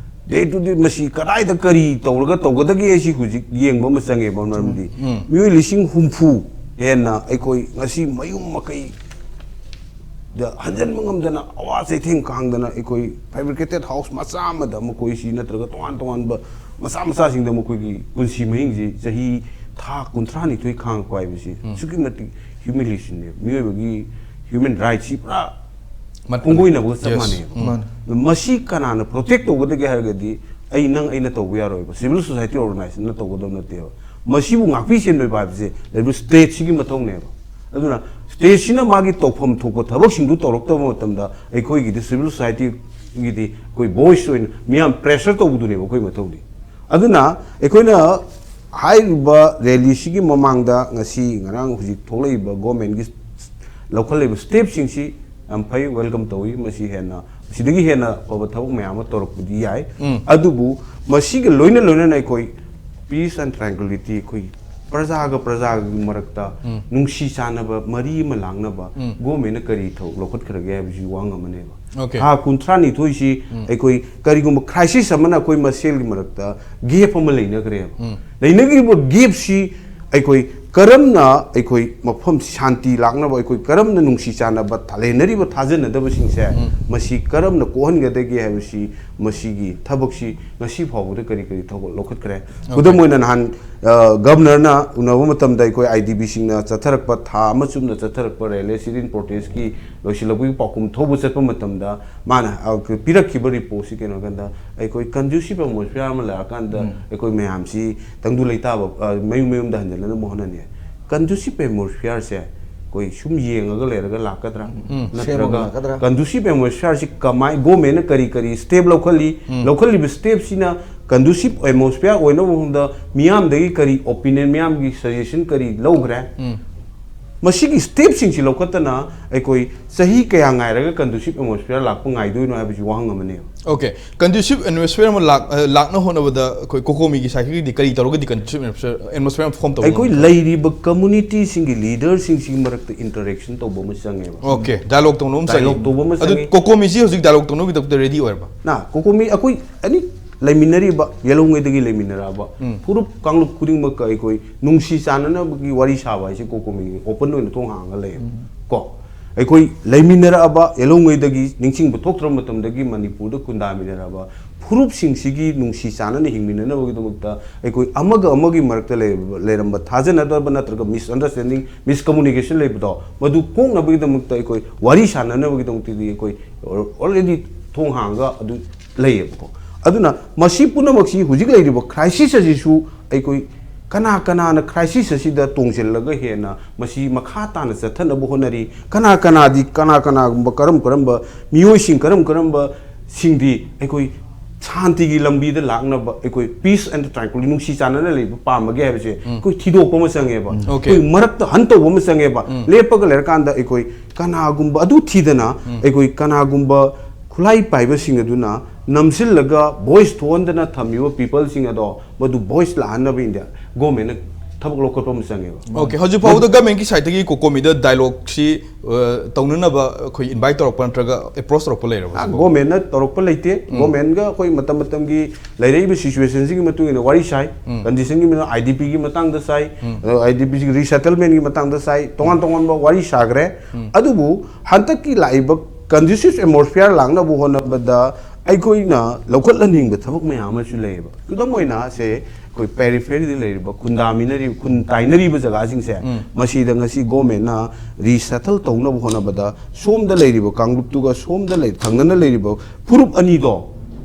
ꯗꯦ ꯇꯨ ꯗꯦ ꯃꯁꯤ ꯀꯗꯥꯏꯗ ꯀꯔꯤ ꯇꯧꯔꯒ ꯇꯧꯒꯗꯒꯦ ꯍꯥꯏꯁꯤ ꯍꯧꯖꯤꯛ ꯌꯦꯡꯕ ꯑꯃ ꯆꯪꯉꯦꯕ꯫ ꯃꯔꯝꯗꯤ ꯃꯤꯑꯣꯏ ꯂꯤꯁꯤꯡ ꯍꯨꯝꯐꯨ ꯍꯦꯟꯅ ꯑꯩꯈꯣꯏ ꯉꯁꯤ ꯃꯌꯨꯝ ꯃꯀꯩꯗ ꯍꯟꯖꯤꯟꯕ ꯉꯝꯗꯅ ꯑꯋꯥ ꯆꯩꯊꯦꯡ ꯈꯥꯡꯗꯅ ꯑꯩꯈꯣꯏ ꯐꯦꯕ꯭ꯔꯤꯀꯦꯇꯦꯠ ꯍꯥꯎꯁ ꯃꯆꯥ ꯑꯃꯗ ꯃꯈꯣꯏꯁꯤ ꯅꯠꯇ꯭ꯔꯒ ꯇꯣꯉꯥꯟ ꯇꯣꯉꯥꯟꯕ ꯃꯆꯥ ꯃꯆꯥꯁꯤꯡꯗ ꯃꯈꯣꯏꯒꯤ ꯄꯨꯟꯁꯤ ꯃꯍꯤꯡꯁꯤ ꯆꯍꯤ ꯊꯥ ꯀꯨꯟꯊ꯭ꯔꯥꯅꯤꯊꯣꯏ ꯈꯥꯡꯉꯛꯄ ꯍꯥꯏꯕꯁꯤ ꯑꯁꯨꯛꯀꯤ ꯃꯇꯤꯛ ꯍ꯭ꯌꯨꯃꯤꯂꯤꯌꯦꯁꯟꯅꯦꯕ꯫ ꯃꯤꯑꯣꯏꯕꯒꯤ ꯍ꯭ꯌꯨꯃꯦꯟ ꯔꯥꯏꯠꯁꯤ ꯄꯨꯔꯥ ꯃꯠ- ꯄꯨꯡꯒꯣꯏꯅꯕꯒ ꯆꯞ Yes. ꯃꯥꯟꯅꯩꯕ꯫ ꯎꯝ. ꯃꯥꯅꯦ꯫ ꯃꯁꯤ ꯀꯅꯥꯅ ꯄ꯭ꯔꯣꯇꯦꯛ ꯇꯧꯒꯗꯒꯦ ꯍꯥꯏꯔꯒꯗꯤ ꯑꯩ ꯅꯪ ꯑꯩꯅ ꯇꯧꯕ ꯌꯥꯔꯣꯏꯕ, ꯁꯤꯚꯤꯜ ꯁꯣꯁꯥꯏꯇꯤ ꯑꯣꯔꯒꯅꯥꯏꯖꯦꯁꯟꯅ ꯇꯧꯒꯗꯕ ꯅꯠꯇꯦꯕ꯫ ꯃꯁꯤꯕꯨ ꯉꯥꯛꯄꯤ ꯁꯦꯟꯕꯤꯕ ꯍꯥꯏꯕꯁꯦ ꯂꯩꯔꯤꯕ ꯁ꯭ꯇꯦꯠꯁꯤꯒꯤ ꯃꯊꯧꯅꯦꯕ꯫ ꯑꯗꯨꯅ ꯁ꯭ꯇꯦꯠꯁꯤꯅ ꯃꯥꯒꯤ ꯇꯧꯐꯝ ꯊꯣꯛꯄ ꯊꯕꯛꯁꯤꯡꯗꯨ ꯇꯧꯔꯛꯇꯕ ꯃꯇꯝꯗ ꯑꯩꯈꯣꯏꯒꯤꯗꯤ ꯁꯤꯚꯤꯜ ꯁꯣꯁꯥꯏꯇꯤꯒꯤꯗꯤ ꯑꯩꯈꯣꯏ ꯚꯣꯏꯁ ꯑꯣꯏꯅ ꯃꯤꯌꯥꯝ ꯄ꯭ꯔꯦꯁꯔ ꯇꯧꯕꯗꯨꯅꯦꯕ ꯑꯩꯈꯣꯏ ꯃꯊꯧꯗꯤ꯫ ꯑꯗꯨꯅ ꯑꯩꯈꯣꯏꯅ ꯍꯥꯏꯔꯤꯕ ꯔꯦꯂꯤꯁꯤꯒꯤ ꯃꯃꯥꯡꯗ ꯉꯁꯤ ꯉꯔꯥꯡ ꯍꯧꯖꯤꯛ ꯊꯣꯛꯂꯛꯏꯕ ꯒꯣꯔꯃꯦꯟꯒꯤ ꯂꯧꯈꯠꯂꯛꯏꯕ ꯁ꯭ꯇꯦꯞꯁꯤꯡꯁꯤ ꯌꯥꯝ ꯐꯩ, ꯋꯦꯜꯀꯝ ꯇꯧꯏ꯫ ꯃꯁꯤ ꯍꯦꯟꯅ, ꯃꯁꯤꯗꯒꯤ ꯍꯦꯟꯅ ꯑꯐꯕ ꯊꯕꯛ ꯃꯌꯥꯝ ꯑꯃ ꯇꯧꯔꯛꯄꯗꯤ ꯌꯥꯏ꯫ ꯎꯝ꯫ ꯑꯗꯨꯕꯨ ꯃꯁꯤꯒ ꯂꯣꯏꯅ ꯂꯣꯏꯅꯅ ꯑꯩꯈꯣꯏ ꯄꯤꯁ ꯑꯦꯟ ꯇ꯭ꯔꯥꯟꯀ꯭ꯋꯤꯂꯤꯇꯤ, ꯑꯩꯈꯣꯏ ꯄ꯭ꯔꯖꯥꯒ ꯄ꯭ꯔꯖꯥꯒꯤ ꯃꯔꯛꯇ ꯎꯝ꯫ ꯅꯨꯡꯁꯤ ꯆꯥꯟꯅꯕ ꯃꯔꯤ ꯑꯃ ꯂꯥꯡꯅꯕ ꯎꯝ꯫ ꯒꯣꯔꯃꯦꯟꯅ ꯀꯔꯤ ꯊꯕꯛ ꯂꯧꯈꯠꯈ꯭ꯔꯒꯦ ꯍꯥꯏꯕꯁꯤ ꯋꯥ ꯉꯝꯃꯅꯦꯕ꯫ Okay. ꯊꯥ ꯀꯨꯟꯊ꯭ꯔꯥꯅꯤꯊꯣꯏꯁꯤ ꯎꯝ꯫ ꯑꯩꯈꯣꯏ ꯀꯔꯤꯒꯨꯝꯕ ꯀ꯭ꯔꯥꯏꯁꯤꯁ ꯑꯃꯅ ꯑꯩꯈꯣꯏ ꯃꯁꯦꯜꯒꯤ ꯃꯔꯛꯇ ꯒꯦꯞ ꯑꯃ ꯂꯩꯅꯈ꯭ꯔꯦꯕ꯫ ꯎꯝ꯫ ꯂꯩꯅꯈ꯭ꯔꯤꯕ ꯒꯦꯞꯁꯤ ꯑꯩꯈꯣꯏ ꯀꯔꯝꯅ ꯑꯩꯈꯣꯏ ꯃꯐꯝ ꯁꯥꯟꯇꯤ ꯂꯥꯛꯅꯕ, ꯑꯩꯈꯣꯏ ꯀꯔꯝꯅ ꯅꯨꯡꯁꯤ ꯆꯥꯟꯅꯕ ꯊꯥ-, ꯂꯩꯅꯔꯤꯕ ꯊꯥꯖꯅꯗꯕꯁꯤꯡꯁꯦ ꯎꯝ꯫ ꯃꯁꯤ ꯀꯔꯝꯅ ꯀꯣꯛꯍꯟꯒꯗꯒꯦ ꯍꯥꯏꯕꯁꯤ, ꯃꯁꯤꯒꯤ ꯊꯕꯛꯁꯤ ꯉꯁꯤ ꯐꯥꯎꯕꯗ ꯀꯔꯤ ꯀꯔꯤ ꯊꯕꯛ ꯂꯧꯈꯠꯈ꯭ꯔꯦ? Okay. ꯈꯨꯗꯝ ꯑꯣꯏꯅ ꯅꯍꯥꯟ, ꯑ, ꯒꯕꯅꯔꯅ ꯎꯅꯕ ꯃꯇꯝꯗ ꯑꯩꯈꯣꯏ ꯑꯥꯏ ꯗꯤ ꯕꯤꯁꯤꯡꯅ ꯆꯠꯊꯔꯛꯄ, ꯊꯥ ꯑꯃ ꯆꯨꯞꯅ ꯆꯠꯊꯔꯛꯄ ꯔꯦꯂꯤ ꯁꯤꯠ-ꯏꯟ ꯄ꯭ꯔꯣꯇꯦꯁꯀꯤ ꯂꯣꯏꯁꯤꯜꯂꯛꯄꯒꯤ ꯄꯥꯎꯈꯨꯝ ꯊꯧꯕ ꯆꯠꯄ ꯃꯇꯝꯗ ꯃꯥꯅ, ꯑ, ꯄꯤꯔꯛꯈꯤꯕ ꯔꯤꯄꯣꯔꯠꯁꯤ ꯀꯩꯅꯣ ꯍꯥꯏ ꯀꯥꯟꯗ ꯑꯩꯈꯣꯏ ꯀꯟꯗ꯭ꯌꯨꯁꯤꯞ ꯑꯦꯠꯃꯣꯁꯐꯤꯌꯥꯔ ꯑꯃ ꯂꯩꯔꯀꯥꯟꯗ ꯎꯝ꯫ ꯑꯩꯈꯣꯏ ꯃꯌꯥꯝꯁꯤ ꯇꯪꯗꯨ ꯂꯩꯇꯥꯕ, ꯑ, ꯃꯌꯨꯝ ꯃꯌꯨꯝꯗ ꯍꯟꯖꯤꯟꯅꯅꯕ ꯍꯣꯠꯅꯅꯤ꯫ ꯀꯟꯗ꯭ꯌꯨꯁꯤꯞ ꯑꯦꯠꯃꯣꯁꯐꯤꯌꯥꯔꯁꯦ ꯑꯩꯈꯣꯏ ꯁꯨꯝ ꯌꯦꯡꯉꯒ ꯂꯩꯔꯒ ꯂꯥꯛꯀꯗ꯭ꯔꯥ? ꯎꯝ, ꯅꯠꯇ꯭ꯔꯒ ꯁꯦꯝꯃꯒ ꯂꯥꯛꯀꯗ꯭ꯔꯥ? ꯀꯟꯗ꯭ꯌꯨꯁꯤꯞ ꯑꯦꯠꯃꯣꯁꯐꯤꯌꯥꯔꯁꯤ ꯀꯃꯥꯏ, ꯒꯣꯔꯃꯦꯟꯅ ꯀꯔꯤ ꯀꯔꯤ ꯁ꯭ꯇꯦꯞ ꯂꯧꯈꯠꯂꯤ? ꯎꯝ꯫ ꯂꯧꯈꯠꯂꯤꯕ ꯁ꯭ꯇꯦꯞꯁꯤꯅ ꯀꯟꯗ꯭ꯌꯨꯁꯤꯞ ꯑꯦꯠꯃꯣꯁꯐꯤꯌꯥꯔ ꯑꯣꯏꯅꯕ ꯃꯐꯝꯗ ꯃꯤꯌꯥꯝꯗꯒꯤ ꯀꯔꯤ ꯑꯣꯄꯤꯅꯤꯌꯟ, ꯃꯤꯌꯥꯝꯒꯤ ꯁꯖꯦꯁꯟ ꯀꯔꯤ ꯂꯧꯈ꯭ꯔꯦ? ꯎꯝ꯫ ꯃꯁꯤꯒꯤ ꯁ꯭ꯇꯦꯞꯁꯤꯡꯁꯤ ꯂꯧꯈꯠꯇꯅ ꯑꯩꯈꯣꯏ ꯆꯍꯤ ꯀꯌꯥ ꯉꯥꯏꯔꯒ ꯀꯟꯗꯨꯁꯤꯞ ꯑꯦꯠꯃꯣꯁꯐꯤꯌꯔ ꯂꯥꯛꯄ ꯉꯥꯏꯗꯣꯏꯅꯣ ꯍꯥꯏꯕꯁꯤ ꯋꯥꯍꯪ ꯑꯃꯅꯦꯕ꯫ ꯑꯣꯀꯦ, ꯀꯟꯗ꯭ꯌꯨꯁꯤꯞ ꯑꯦꯠꯃꯣꯁꯐꯤꯌꯔ ꯑꯃ ꯂꯥꯛ ꯑ, ꯂꯥꯛꯅ ꯍꯣꯠꯅꯕꯗ ꯑꯩꯈꯣꯏ ꯀꯣꯀꯣꯃꯤꯒꯤ ꯁꯥꯏꯠꯇꯒꯤꯗꯤ ꯀꯔꯤ ꯇꯧꯔꯒꯗꯤ ꯀꯟꯗ꯭ꯌꯨꯁꯤꯞ ꯑꯦꯠꯃꯣꯁꯐꯤꯌꯔ ꯑꯦꯠꯃꯣꯁꯐꯤꯌꯔ ꯑꯃ ꯐꯣꯝ ꯇꯧꯕ ꯑꯩꯈꯣꯏ ꯉꯝꯒꯅꯤ? ꯂꯩꯔꯤꯕ ꯀꯝꯃꯨꯅꯤꯇꯤꯁꯤꯡꯒꯤ ꯂꯤꯗꯔꯁꯤꯡꯁꯤꯒꯤ ꯃꯔꯛꯇ ꯏꯟꯇꯔꯦꯛꯁꯟ ꯇꯧꯕ ꯑꯃ ꯆꯪꯉꯦꯕ꯫ ꯑꯣꯀꯦ, ꯗꯥꯏꯂꯣꯛ ꯇꯧꯅꯕ ꯑꯃ ꯆꯪꯉꯤ꯫ ꯗꯥꯏꯂꯣꯛ ꯇꯧꯕ ꯑꯃ ꯑꯗꯨ ꯆꯪꯉꯤ꯫ ꯀꯣꯀꯣꯃꯤꯁꯤ ꯍꯧꯖꯤꯛ ꯗꯥꯏꯂꯣꯛ ꯇꯧꯅꯕꯒꯤꯗꯃꯛꯇ ꯔꯦꯗꯤ ꯑꯣꯏꯔꯕ? ꯅ ꯀꯣꯀꯣꯃꯤ ꯑꯩꯈꯣꯏ ꯑꯅꯤ ꯂꯩꯃꯤꯟꯅꯔꯤꯕ, ꯌꯦꯜꯍꯧꯉꯩꯗꯒꯤ ꯂꯩꯃꯤꯟꯅꯔꯛꯑꯕ ꯎꯝ꯫ ꯐꯨꯔꯨꯞ ꯀꯥꯡꯂꯨꯞ ꯈꯨꯗꯤꯡꯃꯛꯀ ꯑꯩꯈꯣꯏ ꯅꯨꯡꯁꯤ ꯆꯥꯟꯅꯅꯕꯒꯤ ꯋꯥꯔꯤ ꯁꯥꯕ ꯍꯥꯏꯁꯦ ꯀꯣꯀꯣꯃꯤꯒꯤ ꯑꯣꯄꯟ ꯑꯣꯏꯅ ꯊꯣꯡ ꯍꯥꯡꯉꯒ ꯂꯩꯌꯦꯕ꯫ ꯀꯣ ꯑꯩꯈꯣꯏ ꯂꯩꯃꯤꯟꯅꯔꯛꯑꯕ, ꯌꯦꯜꯍꯧꯉꯩꯗꯒꯤ ꯅꯤꯡꯁꯤꯡꯕ ꯊꯣꯛꯇ꯭ꯔꯕ ꯃꯇꯝꯗꯒꯤ ꯃꯅꯤꯄꯨꯔꯗ ꯈꯨꯟꯗꯥꯃꯤꯟꯅꯔꯛꯑꯕ ꯐꯨꯔꯨꯞꯁꯤꯡꯁꯤꯒꯤ ꯅꯨꯡꯁꯤ ꯆꯥꯟꯅꯅ ꯍꯤꯡꯃꯤꯟꯅꯅꯕꯒꯤꯗꯃꯛꯇ ꯑꯩꯈꯣꯏ ꯑꯃꯒ ꯑꯃꯒꯤ ꯃꯔꯛꯇ ꯂꯩꯔꯝꯕ, ꯂꯩꯔꯝꯕ ꯊꯥꯖꯅꯗꯕ ꯅꯠꯇ꯭ꯔꯒ ꯃꯤꯁꯑꯟꯗꯔꯁꯇꯦꯟꯗꯤꯡ, ꯃꯤꯁꯀꯝꯃꯨꯅꯤꯀꯦꯁꯟ ꯂꯩꯕꯗꯣ ꯃꯗꯨ ꯀꯣꯛꯅꯕꯒꯤꯗꯃꯛꯇ ꯑꯩꯈꯣꯏ ꯋꯥꯔꯤ ꯁꯥꯟꯅꯅꯕꯒꯤꯗꯃꯛꯇꯗꯤ ꯑꯩꯈꯣꯏ ꯑꯣꯜꯔꯦꯗꯤ ꯊꯣꯡ ꯍꯥꯡꯉꯒ ꯑꯗꯨ ꯂꯩꯌꯦꯕꯀꯣ꯫ ꯑꯗꯨꯅ ꯃꯁꯤ ꯄꯨꯝꯅꯃꯛꯁꯤ ꯍꯧꯖꯤꯛ ꯂꯩꯔꯤꯕ ꯈ꯭ꯔꯥꯏꯁꯤꯁ ꯑꯁꯤꯁꯨ ꯑꯩꯈꯣꯏ ꯀꯅꯥ ꯀꯅꯥꯅ ꯈ꯭ꯔꯥꯏꯁꯤꯁ ꯑꯁꯤꯗ ꯇꯣꯡꯁꯤꯜꯂꯒ ꯍꯦꯟꯅ ꯃꯁꯤ ꯃꯈꯥ ꯇꯥꯅ ꯆꯠꯊꯅꯕ ꯍꯣꯠꯅꯔꯤ, ꯀꯅꯥ ꯀꯅꯥꯗꯤ, ꯀꯅꯥ ꯀꯅꯥꯒꯨꯝꯕ, ꯀꯔꯝ ꯀꯔꯝꯕ ꯃꯤꯑꯣꯏꯁꯤꯡ, ꯀꯔꯝ ꯀꯔꯝꯕ ꯁꯤꯡꯗꯤ ꯑꯩꯈꯣꯏ ꯁꯥꯟꯇꯤꯒꯤ ꯂꯝꯕꯤꯗ ꯂꯥꯛꯅꯕ, ꯑꯩꯈꯣꯏ peace and tranquility, ꯅꯨꯡꯁꯤ ꯆꯥꯟꯅꯅ ꯂꯩꯕ ꯄꯥꯝꯕꯒꯦ ꯍꯥꯏꯕꯁꯦ ꯑꯩꯈꯣꯏ ꯊꯤꯗꯣꯛꯄ ꯑꯃ ꯆꯪꯉꯦꯕ꯫ Okay. ꯑꯩꯈꯣꯏ ꯃꯔꯛꯇ ꯍꯟ ꯇꯧꯕ ꯑꯃ ꯆꯪꯉꯦꯕ꯫ ꯂꯦꯞꯄꯒ ꯂꯩꯔꯀꯥꯟꯗ ꯑꯩꯈꯣꯏ ꯀꯅꯥꯒꯨꯝꯕ ꯑꯗꯨ ꯊꯤꯗꯅ ꯑꯩꯈꯣꯏ ꯀꯅꯥꯒꯨꯝꯕ ꯈꯨꯠꯂꯥꯏ ꯄꯥꯏꯕꯁꯤꯡ ꯑꯗꯨꯅ ꯅꯝꯁꯤꯜꯂꯒ ꯚꯣꯏꯁ ꯊꯣꯛꯍꯟꯗꯅ ꯊꯝꯃꯤꯕ ꯄꯤꯄꯜꯁꯤꯡ ꯑꯗꯣ ꯃꯗꯨ ꯚꯣꯏꯁ ꯂꯥꯛꯍꯟꯅꯕ ꯏꯟꯗꯤꯌꯥ ꯒꯣꯔꯃꯦꯟꯅ ꯊꯕꯛ ꯂꯧꯈꯠꯄ ꯑꯃ ꯆꯪꯉꯦꯕ꯫ ꯑꯣꯀꯦ, ꯍꯧꯖꯤꯛ ꯐꯥꯎꯕꯗ ꯒꯃꯦꯟꯒꯤ ꯁꯥꯏꯠꯇꯒꯤ ꯀꯣꯀꯣꯃꯤꯗ ꯗꯥꯏꯂꯣꯛꯁꯤ ꯑ, ꯇꯧꯅꯅꯕ ꯑꯩꯈꯣꯏ ꯏꯟꯚꯥꯏꯠ ꯇꯧꯔꯛꯄ ꯅꯠꯇ꯭ꯔꯒ ꯑꯦꯄ꯭ꯔꯣꯁ ꯇꯧꯔꯛꯄ ꯂꯩꯔꯕ ꯍꯧꯖꯤꯛ ꯐꯥꯎꯕ? ꯒꯣꯔꯃꯦꯟꯅ ꯇꯧꯔꯛꯄ ꯂꯩꯇꯦ꯫ ꯒꯣꯔꯃꯦꯟꯒ ꯑꯩꯈꯣꯏ ꯃꯇꯝ ꯃꯇꯝꯒꯤ ꯂꯩꯔꯛꯏꯕ ꯁꯤꯆꯨꯋꯦꯁꯟꯁꯤꯒꯤ ꯃꯇꯨꯡ ꯏꯟꯅ ꯋꯥꯔꯤ ꯁꯥꯏ꯫ ꯀꯟꯗꯤꯁꯟꯒꯤ ꯃꯇꯨꯡ, ꯑꯥꯏ ꯗꯤ ꯄꯤꯒꯤ ꯃꯇꯥꯡꯗ ꯁꯥꯏ, ꯑꯗꯣ ꯑꯥꯏ ꯗꯤ ꯄꯤꯁꯤꯒꯤ ꯔꯤꯁꯦꯇꯜꯃꯦꯟꯒꯤ ꯃꯇꯥꯡꯗ ꯁꯥꯏ, ꯇꯣꯉꯥꯟ ꯇꯣꯉꯥꯟꯕ ꯋꯥꯔꯤ ꯁꯥꯈ꯭ꯔꯦ꯫ ꯑꯗꯨꯕꯨ ꯍꯟꯗꯛꯀꯤ ꯂꯥꯛꯏꯕ ꯀꯟꯗ꯭ꯌꯨꯁꯤꯞ ꯑꯦꯠꯃꯣꯁꯐꯤꯌꯥꯔ ꯂꯥꯛꯅꯕ ꯍꯣꯠꯅꯕꯗ ꯑꯩꯈꯣꯏꯅ ꯂꯧꯈꯠꯍꯟꯅꯤꯡꯕ ꯊꯕꯛ ꯃꯌꯥꯝ ꯑꯃꯁꯨ ꯂꯩꯌꯦꯕ꯫ ꯈꯨꯗꯝ ꯑꯣꯏꯅ ꯁꯦ ꯑꯩꯈꯣꯏ ꯄꯦꯔꯤꯐꯦꯔꯤꯗ ꯂꯩꯔꯤꯕ, ꯈꯨꯟꯗꯥꯃꯤꯟꯅꯔꯤꯕ, ꯈꯨꯟ ꯇꯥꯏꯅꯔꯤꯕ ꯖꯒꯥꯁꯤꯡꯁꯦ ꯃꯁꯤꯗ ꯉꯁꯤ ꯒꯣꯔꯃꯦꯟꯅ ꯔꯤꯁꯦꯇꯜ ꯇꯧꯅꯕ ꯍꯣꯠꯅꯕꯗ ꯁꯣꯝꯗ ꯂꯩꯔꯤꯕ ꯀꯥꯡꯂꯨꯞꯇꯨꯒ ꯁꯣꯝꯗ ꯂꯩ, ꯊꯪꯅꯅ ꯂꯩꯔꯤꯕ ꯐꯨꯔꯨꯞ ꯑꯅꯤꯗꯣ,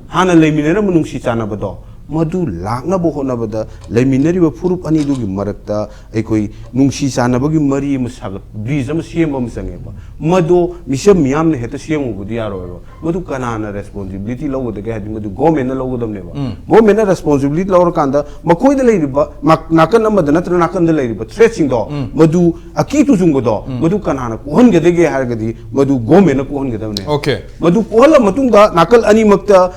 ꯍꯥꯟꯅ ꯂꯩꯃꯤꯟꯅꯔꯝꯕ ꯅꯨꯡꯁꯤ ꯆꯥꯟꯅꯕꯗꯣ ꯃꯗꯨ ꯂꯥꯛꯅꯕ ꯍꯣꯠꯅꯕꯗ ꯂꯩꯃꯤꯟꯅꯔꯤꯕ ꯐꯨꯔꯨꯞ ꯑꯅꯤꯗꯨꯒꯤ ꯃꯔꯛꯇ ꯑꯩꯈꯣꯏ ꯅꯨꯡꯁꯤ ꯆꯥꯟꯅꯕꯒꯤ ꯃꯔꯤ ꯑꯃ ꯁꯥꯒꯠ, bridge ꯑꯃ ꯁꯦꯝꯕ ꯑꯃ ꯆꯪꯉꯦꯕ꯫ ꯃꯗꯣ ꯃꯤꯆꯝ ꯃꯤꯌꯥꯝꯅ ꯍꯦꯛꯇ ꯁꯦꯝꯃꯨꯕꯗꯤ ꯌꯥꯔꯣꯏꯕ꯫ ꯃꯗꯨ ꯀꯅꯥꯅ responsibility ꯂꯧꯒꯗꯒꯦ ꯍꯥꯏꯗꯤ ꯃꯗꯨ government ꯅ ꯂꯧꯒꯗꯕꯅꯦꯕ꯫ Government ꯅ responsibility ꯂꯧꯔꯀꯥꯟꯗ ꯃꯈꯣꯏꯗ ꯂꯩꯔꯤꯕ ꯃꯥ-, ꯅꯥꯀꯟ ꯑꯃꯗ ꯅꯠꯇ꯭ꯔꯒ ꯅꯥꯀꯟꯗ ꯂꯩꯔꯤꯕ threat ꯁꯤꯡꯗꯣ, ꯃꯗꯨ ꯑꯀꯤ ꯇꯨꯖꯨꯡꯕꯗꯣ, ꯃꯗꯨ ꯀꯅꯥꯅ ꯀꯣꯛꯍꯟꯒꯗꯒꯦ ꯍꯥꯏꯔꯒꯗꯤ ꯃꯗꯨ government ꯅ ꯀꯣꯛꯍꯟꯒꯗꯕꯅꯦ꯫ Okay. ꯃꯗꯨ ꯀꯣꯛꯍꯜꯂ ꯃꯇꯨꯡꯗ ꯅꯥꯀꯜ ꯑꯅꯤꯃꯛꯇ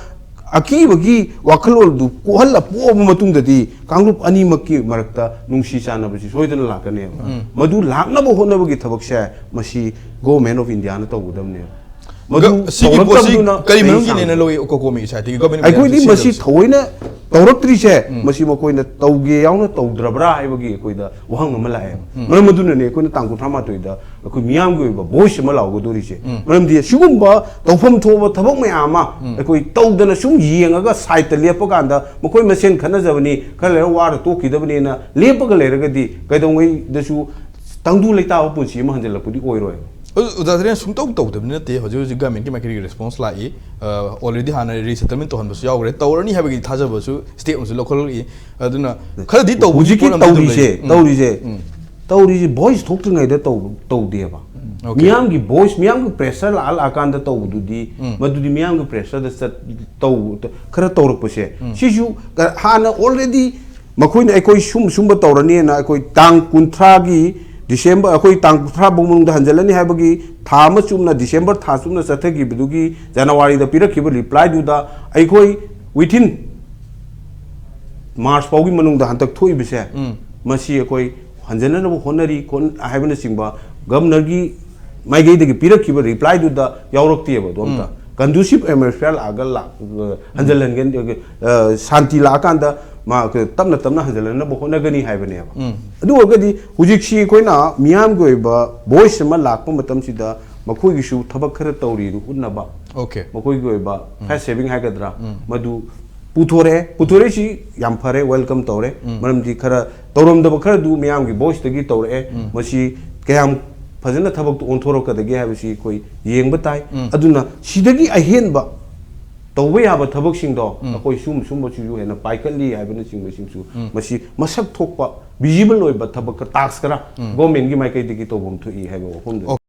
ꯑꯀꯤꯕꯒꯤ ꯋꯥꯈꯜꯂꯣꯟꯗꯨ ꯀꯣꯛꯍꯜꯂ ꯄꯣꯛꯑꯕ ꯃꯇꯨꯡꯗꯗꯤ ꯀꯥꯡꯂꯨꯞ ꯑꯅꯤꯃꯛꯀꯤ ꯃꯔꯛꯇ ꯅꯨꯡꯁꯤ ꯆꯥꯟꯅꯕꯁꯤ ꯁꯣꯏꯗꯅ ꯂꯥꯛꯀꯅꯦꯕ꯫ ꯃꯗꯨ ꯂꯥꯛꯅꯕ ꯍꯣꯠꯅꯕꯒꯤ ꯊꯕꯛꯁꯦ ꯃꯁꯤ Government of India ꯅ ꯇꯧꯒꯗꯕꯅꯦꯕ꯫ ꯃꯗꯨ ꯒ-, ꯁꯤꯒꯤ ꯄꯣꯠꯁꯤ ꯇꯧꯔꯛꯇꯕꯗꯨꯅ ꯀꯔꯤ ꯆꯍꯤ ꯃꯔꯝꯒꯤꯅꯦꯅ ꯁꯥꯡꯅ ꯂꯧꯏ, COCOMI ꯁꯥꯏꯠꯇꯒꯤ, ꯒꯣꯚꯔꯟꯃꯦꯟ ꯑꯩꯈꯣꯏꯗꯤ ꯃꯌꯥꯝꯁꯦ ꯃꯁꯤ ꯁꯤꯖꯤꯟꯅꯕꯁꯦ? ꯊꯑꯣꯏꯅ ꯇꯧꯔꯛꯇ꯭ꯔꯤꯁꯦ ꯃꯁꯤ ꯃꯈꯣꯏꯅ ꯇꯧꯒꯦ ꯌꯥꯎꯅ ꯇꯧꯗ꯭ꯔꯕ꯭ꯔꯥ ꯍꯥꯏꯕꯒꯤ ꯑꯩꯈꯣꯏꯗ ꯋꯥꯍꯪ ꯑꯃ ꯂꯥꯛꯑꯦꯕ꯫ ꯃꯔꯝ ꯑꯗꯨꯅꯅꯦ ꯑꯩꯈꯣꯏꯅ ꯇꯥꯡ ꯀꯨꯟꯊ꯭ꯔꯥ ꯃꯥꯊꯣꯏꯗ ꯑꯩꯈꯣꯏ ꯃꯤꯌꯥꯝꯒꯤ ꯑꯣꯏꯕ voice ꯑꯃ ꯂꯥꯎꯒꯗꯧꯔꯤꯁꯦ꯫ ꯃꯔꯝꯗꯤ ꯁꯤꯒꯨꯝꯕ ꯇꯧꯐꯝ ꯊꯣꯛꯄ ꯊꯕꯛ ꯃꯌꯥꯝ ꯑꯃ ꯑꯩꯈꯣꯏ ꯇꯧꯗꯅ ꯁꯨꯝ ꯌꯦꯡꯉꯒ side ꯇ ꯂꯦꯞꯄꯀꯥꯟꯗ ꯃꯈꯣꯏ ꯃꯁꯦꯟ ꯈꯠꯅꯖꯕꯅꯤ, ꯈꯔ ꯂꯩꯔꯒ ꯋꯥꯔ ꯇꯣꯛꯈꯤꯗꯕꯅꯦꯅ ꯂꯦꯞꯄꯒ ꯂꯩꯔꯒꯗꯤ ꯀꯩꯗꯧꯉꯩꯗꯁꯨ ꯇꯪꯗꯨ ꯂꯩꯇꯥꯕ ꯄꯨꯟꯁꯤ ꯑꯃ ꯍꯟꯖꯤꯜꯂꯛꯄꯗꯤ ꯑꯣꯏꯔꯣꯏ꯫ ꯑꯗꯨ ꯑꯣꯖꯥ ꯙꯤꯔꯦꯟ, ꯁꯨꯡꯇꯧ ꯇꯧꯗꯕꯗꯤ ꯅꯠꯇꯦ꯫ ꯍꯧꯖꯤꯛ ꯍꯧꯖꯤꯛ ꯒꯚꯔꯟꯃꯦꯟꯠꯀꯤ ꯃꯥꯏꯀꯩꯗꯒꯤ response ꯂꯥꯛꯏ꯫ ꯑ, already ꯍꯥꯟꯅ resettlement ꯇꯧꯍꯟꯕꯁꯨ ꯌꯥꯎꯈ꯭ꯔꯦ, ꯇꯧꯔꯅꯤ ꯍꯥꯏꯕꯒꯤ ꯊꯥꯖꯕꯁꯨ step ꯑꯃꯁꯨ ꯂꯧꯈꯠꯂꯛꯏ꯫ ꯑꯗꯨꯅ ꯈꯔꯗꯤ ꯇꯧꯕꯒꯤ ꯍꯧꯖꯤꯛꯀꯤ ꯄꯣꯠ ꯑꯃꯗꯤ ꯑꯗꯨꯝ ꯇꯧꯔꯤꯁꯦ ꯂꯩ꯫ ꯎꯝ꯫ ꯇꯧꯔꯤꯁꯦ ꯎꯝ꯫ ꯇꯧꯔꯤꯁꯦ voice ꯊꯣꯛꯇ꯭ꯔꯤꯉꯩꯗ ꯇꯧ-, ꯇꯧꯗꯦꯕ꯫ Okay. ꯃꯤꯌꯥꯝꯒꯤ voice, ꯃꯤꯌꯥꯝꯒꯤ pressure ꯂꯥꯛꯑ ꯂꯥꯛꯑꯀꯥꯟꯗ ꯇꯧꯕꯗꯨꯗꯤ, ꯃꯗꯨꯗꯤ ꯃꯤꯌꯥꯝꯒꯤ pressure ꯗ ꯆꯠ-, ꯇꯧ-, ꯈꯔ ꯇꯧꯔꯛꯄꯁꯦ ꯁꯤꯁꯨ ꯀ-, ꯍꯥꯟꯅ already ꯃꯈꯣꯏꯅ ꯑꯩꯈꯣꯏ ꯁꯨꯝ ꯁꯨꯝꯕ ꯇꯧꯔꯅꯤꯅ ꯑꯩꯈꯣꯏ ꯇꯥꯡ ꯀꯨꯟꯊ꯭ꯔꯥꯒꯤ December, ꯑꯩꯈꯣꯏ ꯇꯥꯡ ꯀꯨꯟꯊ꯭ꯔꯥ ꯐꯥꯎ ꯃꯅꯨꯡꯗ ꯍꯟꯖꯤꯜꯂꯅꯤ ꯍꯥꯏꯕꯒꯤ ꯊꯥ ꯑꯃ ꯆꯨꯞꯅ, December ꯊꯥ ꯆꯨꯞꯅ ꯆꯠꯊꯈꯤꯕꯗꯨꯒꯤ January ꯗ ꯄꯤꯔꯛꯈꯤꯕ reply ꯗꯨꯗ ꯑꯩꯈꯣꯏ within March ꯐꯥꯎꯒꯤ ꯃꯅꯨꯡꯗ ꯍꯟꯗꯛ ꯊꯣꯛꯏꯕꯁꯦ, ꯃꯁꯤ ꯑꯩꯈꯣꯏ ꯍꯟꯖꯤꯟꯅꯅꯕ ꯍꯣꯠꯅꯔꯤ ꯈꯣꯠ-, ꯍꯥꯏꯕꯅꯆꯤꯡꯕ Governor ꯒꯤ ꯃꯥꯏꯀꯩꯗꯒꯤ ꯄꯤꯔꯛꯈꯤꯕ reply ꯗꯨꯗ ꯌꯥꯎꯔꯛꯇꯦꯕ꯫ ꯑꯗꯨ ꯑꯝꯇ conducive atmosphere ꯂꯥꯛꯑꯒ ꯂꯥꯛ-, ꯍꯟꯖꯤꯜꯍꯟꯒꯅꯤ, ꯑ, ꯁꯥꯟꯇꯤ ꯂꯥꯛꯑꯀꯥꯟꯗ ꯃꯥ ꯇꯞꯅ ꯇꯞꯅ ꯍꯟꯖꯤꯜꯍꯟꯅꯕ ꯍꯣꯠꯅꯒꯅꯤ ꯍꯥꯏꯕꯅꯦꯕ꯫ ꯑꯗꯨ ꯑꯣꯏꯔꯒꯗꯤ ꯍꯧꯖꯤꯛꯁꯤ ꯑꯩꯈꯣꯏꯅ ꯃꯤꯌꯥꯝꯒꯤ ꯑꯣꯏꯕ voice ꯑꯃ ꯂꯥꯛꯄ ꯃꯇꯝꯁꯤꯗ ꯃꯈꯣꯏꯒꯤꯁꯨ ꯊꯕꯛ ꯈꯔ ꯇꯧꯔꯤ ꯑꯗꯨ ꯎꯠꯅꯕ, Okay. ꯃꯈꯣꯏꯒꯤ ꯑꯣꯏꯕ face saving ꯍꯥꯏꯒꯗ꯭ꯔꯥ, ꯃꯗꯨ ꯄꯨꯊꯣꯔꯛꯑꯦ꯫ ꯄꯨꯊꯣꯔꯛꯏꯁꯤ ꯌꯥꯝ ꯐꯔꯦ, welcome ꯇꯧꯔꯦ꯫ ꯃꯔꯝꯗꯤ ꯈꯔ ꯇꯧꯔꯝꯗꯕ ꯈꯔꯗꯨ ꯃꯤꯌꯥꯝꯒꯤ voice ꯇꯒꯤ ꯇꯧꯔꯛꯑꯦ꯫ ꯃꯁꯤ ꯀꯌꯥꯝ ꯐꯖꯅ ꯊꯕꯛꯇꯨ ꯑꯣꯟꯊꯣꯔꯛꯀꯗꯒꯦ ꯍꯥꯏꯕꯁꯤ ꯑꯩꯈꯣꯏ ꯌꯦꯡꯕ ꯇꯥꯏ꯫ ꯑꯗꯨꯅ ꯁꯤꯗꯒꯤ ꯑꯍꯦꯟꯕ ꯇꯧꯕ ꯌꯥꯕ ꯊꯕꯛꯁꯤꯡꯗꯣ ꯑꯩꯈꯣꯏ ꯁꯨꯝ ꯁꯨꯝꯕꯁꯤꯁꯨ ꯍꯦꯟꯅ ꯄꯥꯏꯈꯠꯂꯤ ꯍꯥꯏꯕꯅꯆꯤꯡꯕꯁꯤꯡꯁꯨ ꯃꯁꯤ ꯃꯁꯛ ꯊꯣꯛꯄ, ꯚꯤꯖꯤꯕꯜ ꯑꯣꯏꯕ ꯊꯕꯛ ꯈꯔ, ꯇꯥꯛꯁ ꯈꯔ ꯒꯣꯔꯃꯦꯟꯒꯤ ꯃꯥꯏꯀꯩꯗꯒꯤ ꯇꯧꯐꯝ ꯊꯣꯛꯏ ꯍꯥꯏꯕ ꯋꯥꯐꯝꯗꯨꯅꯤ꯫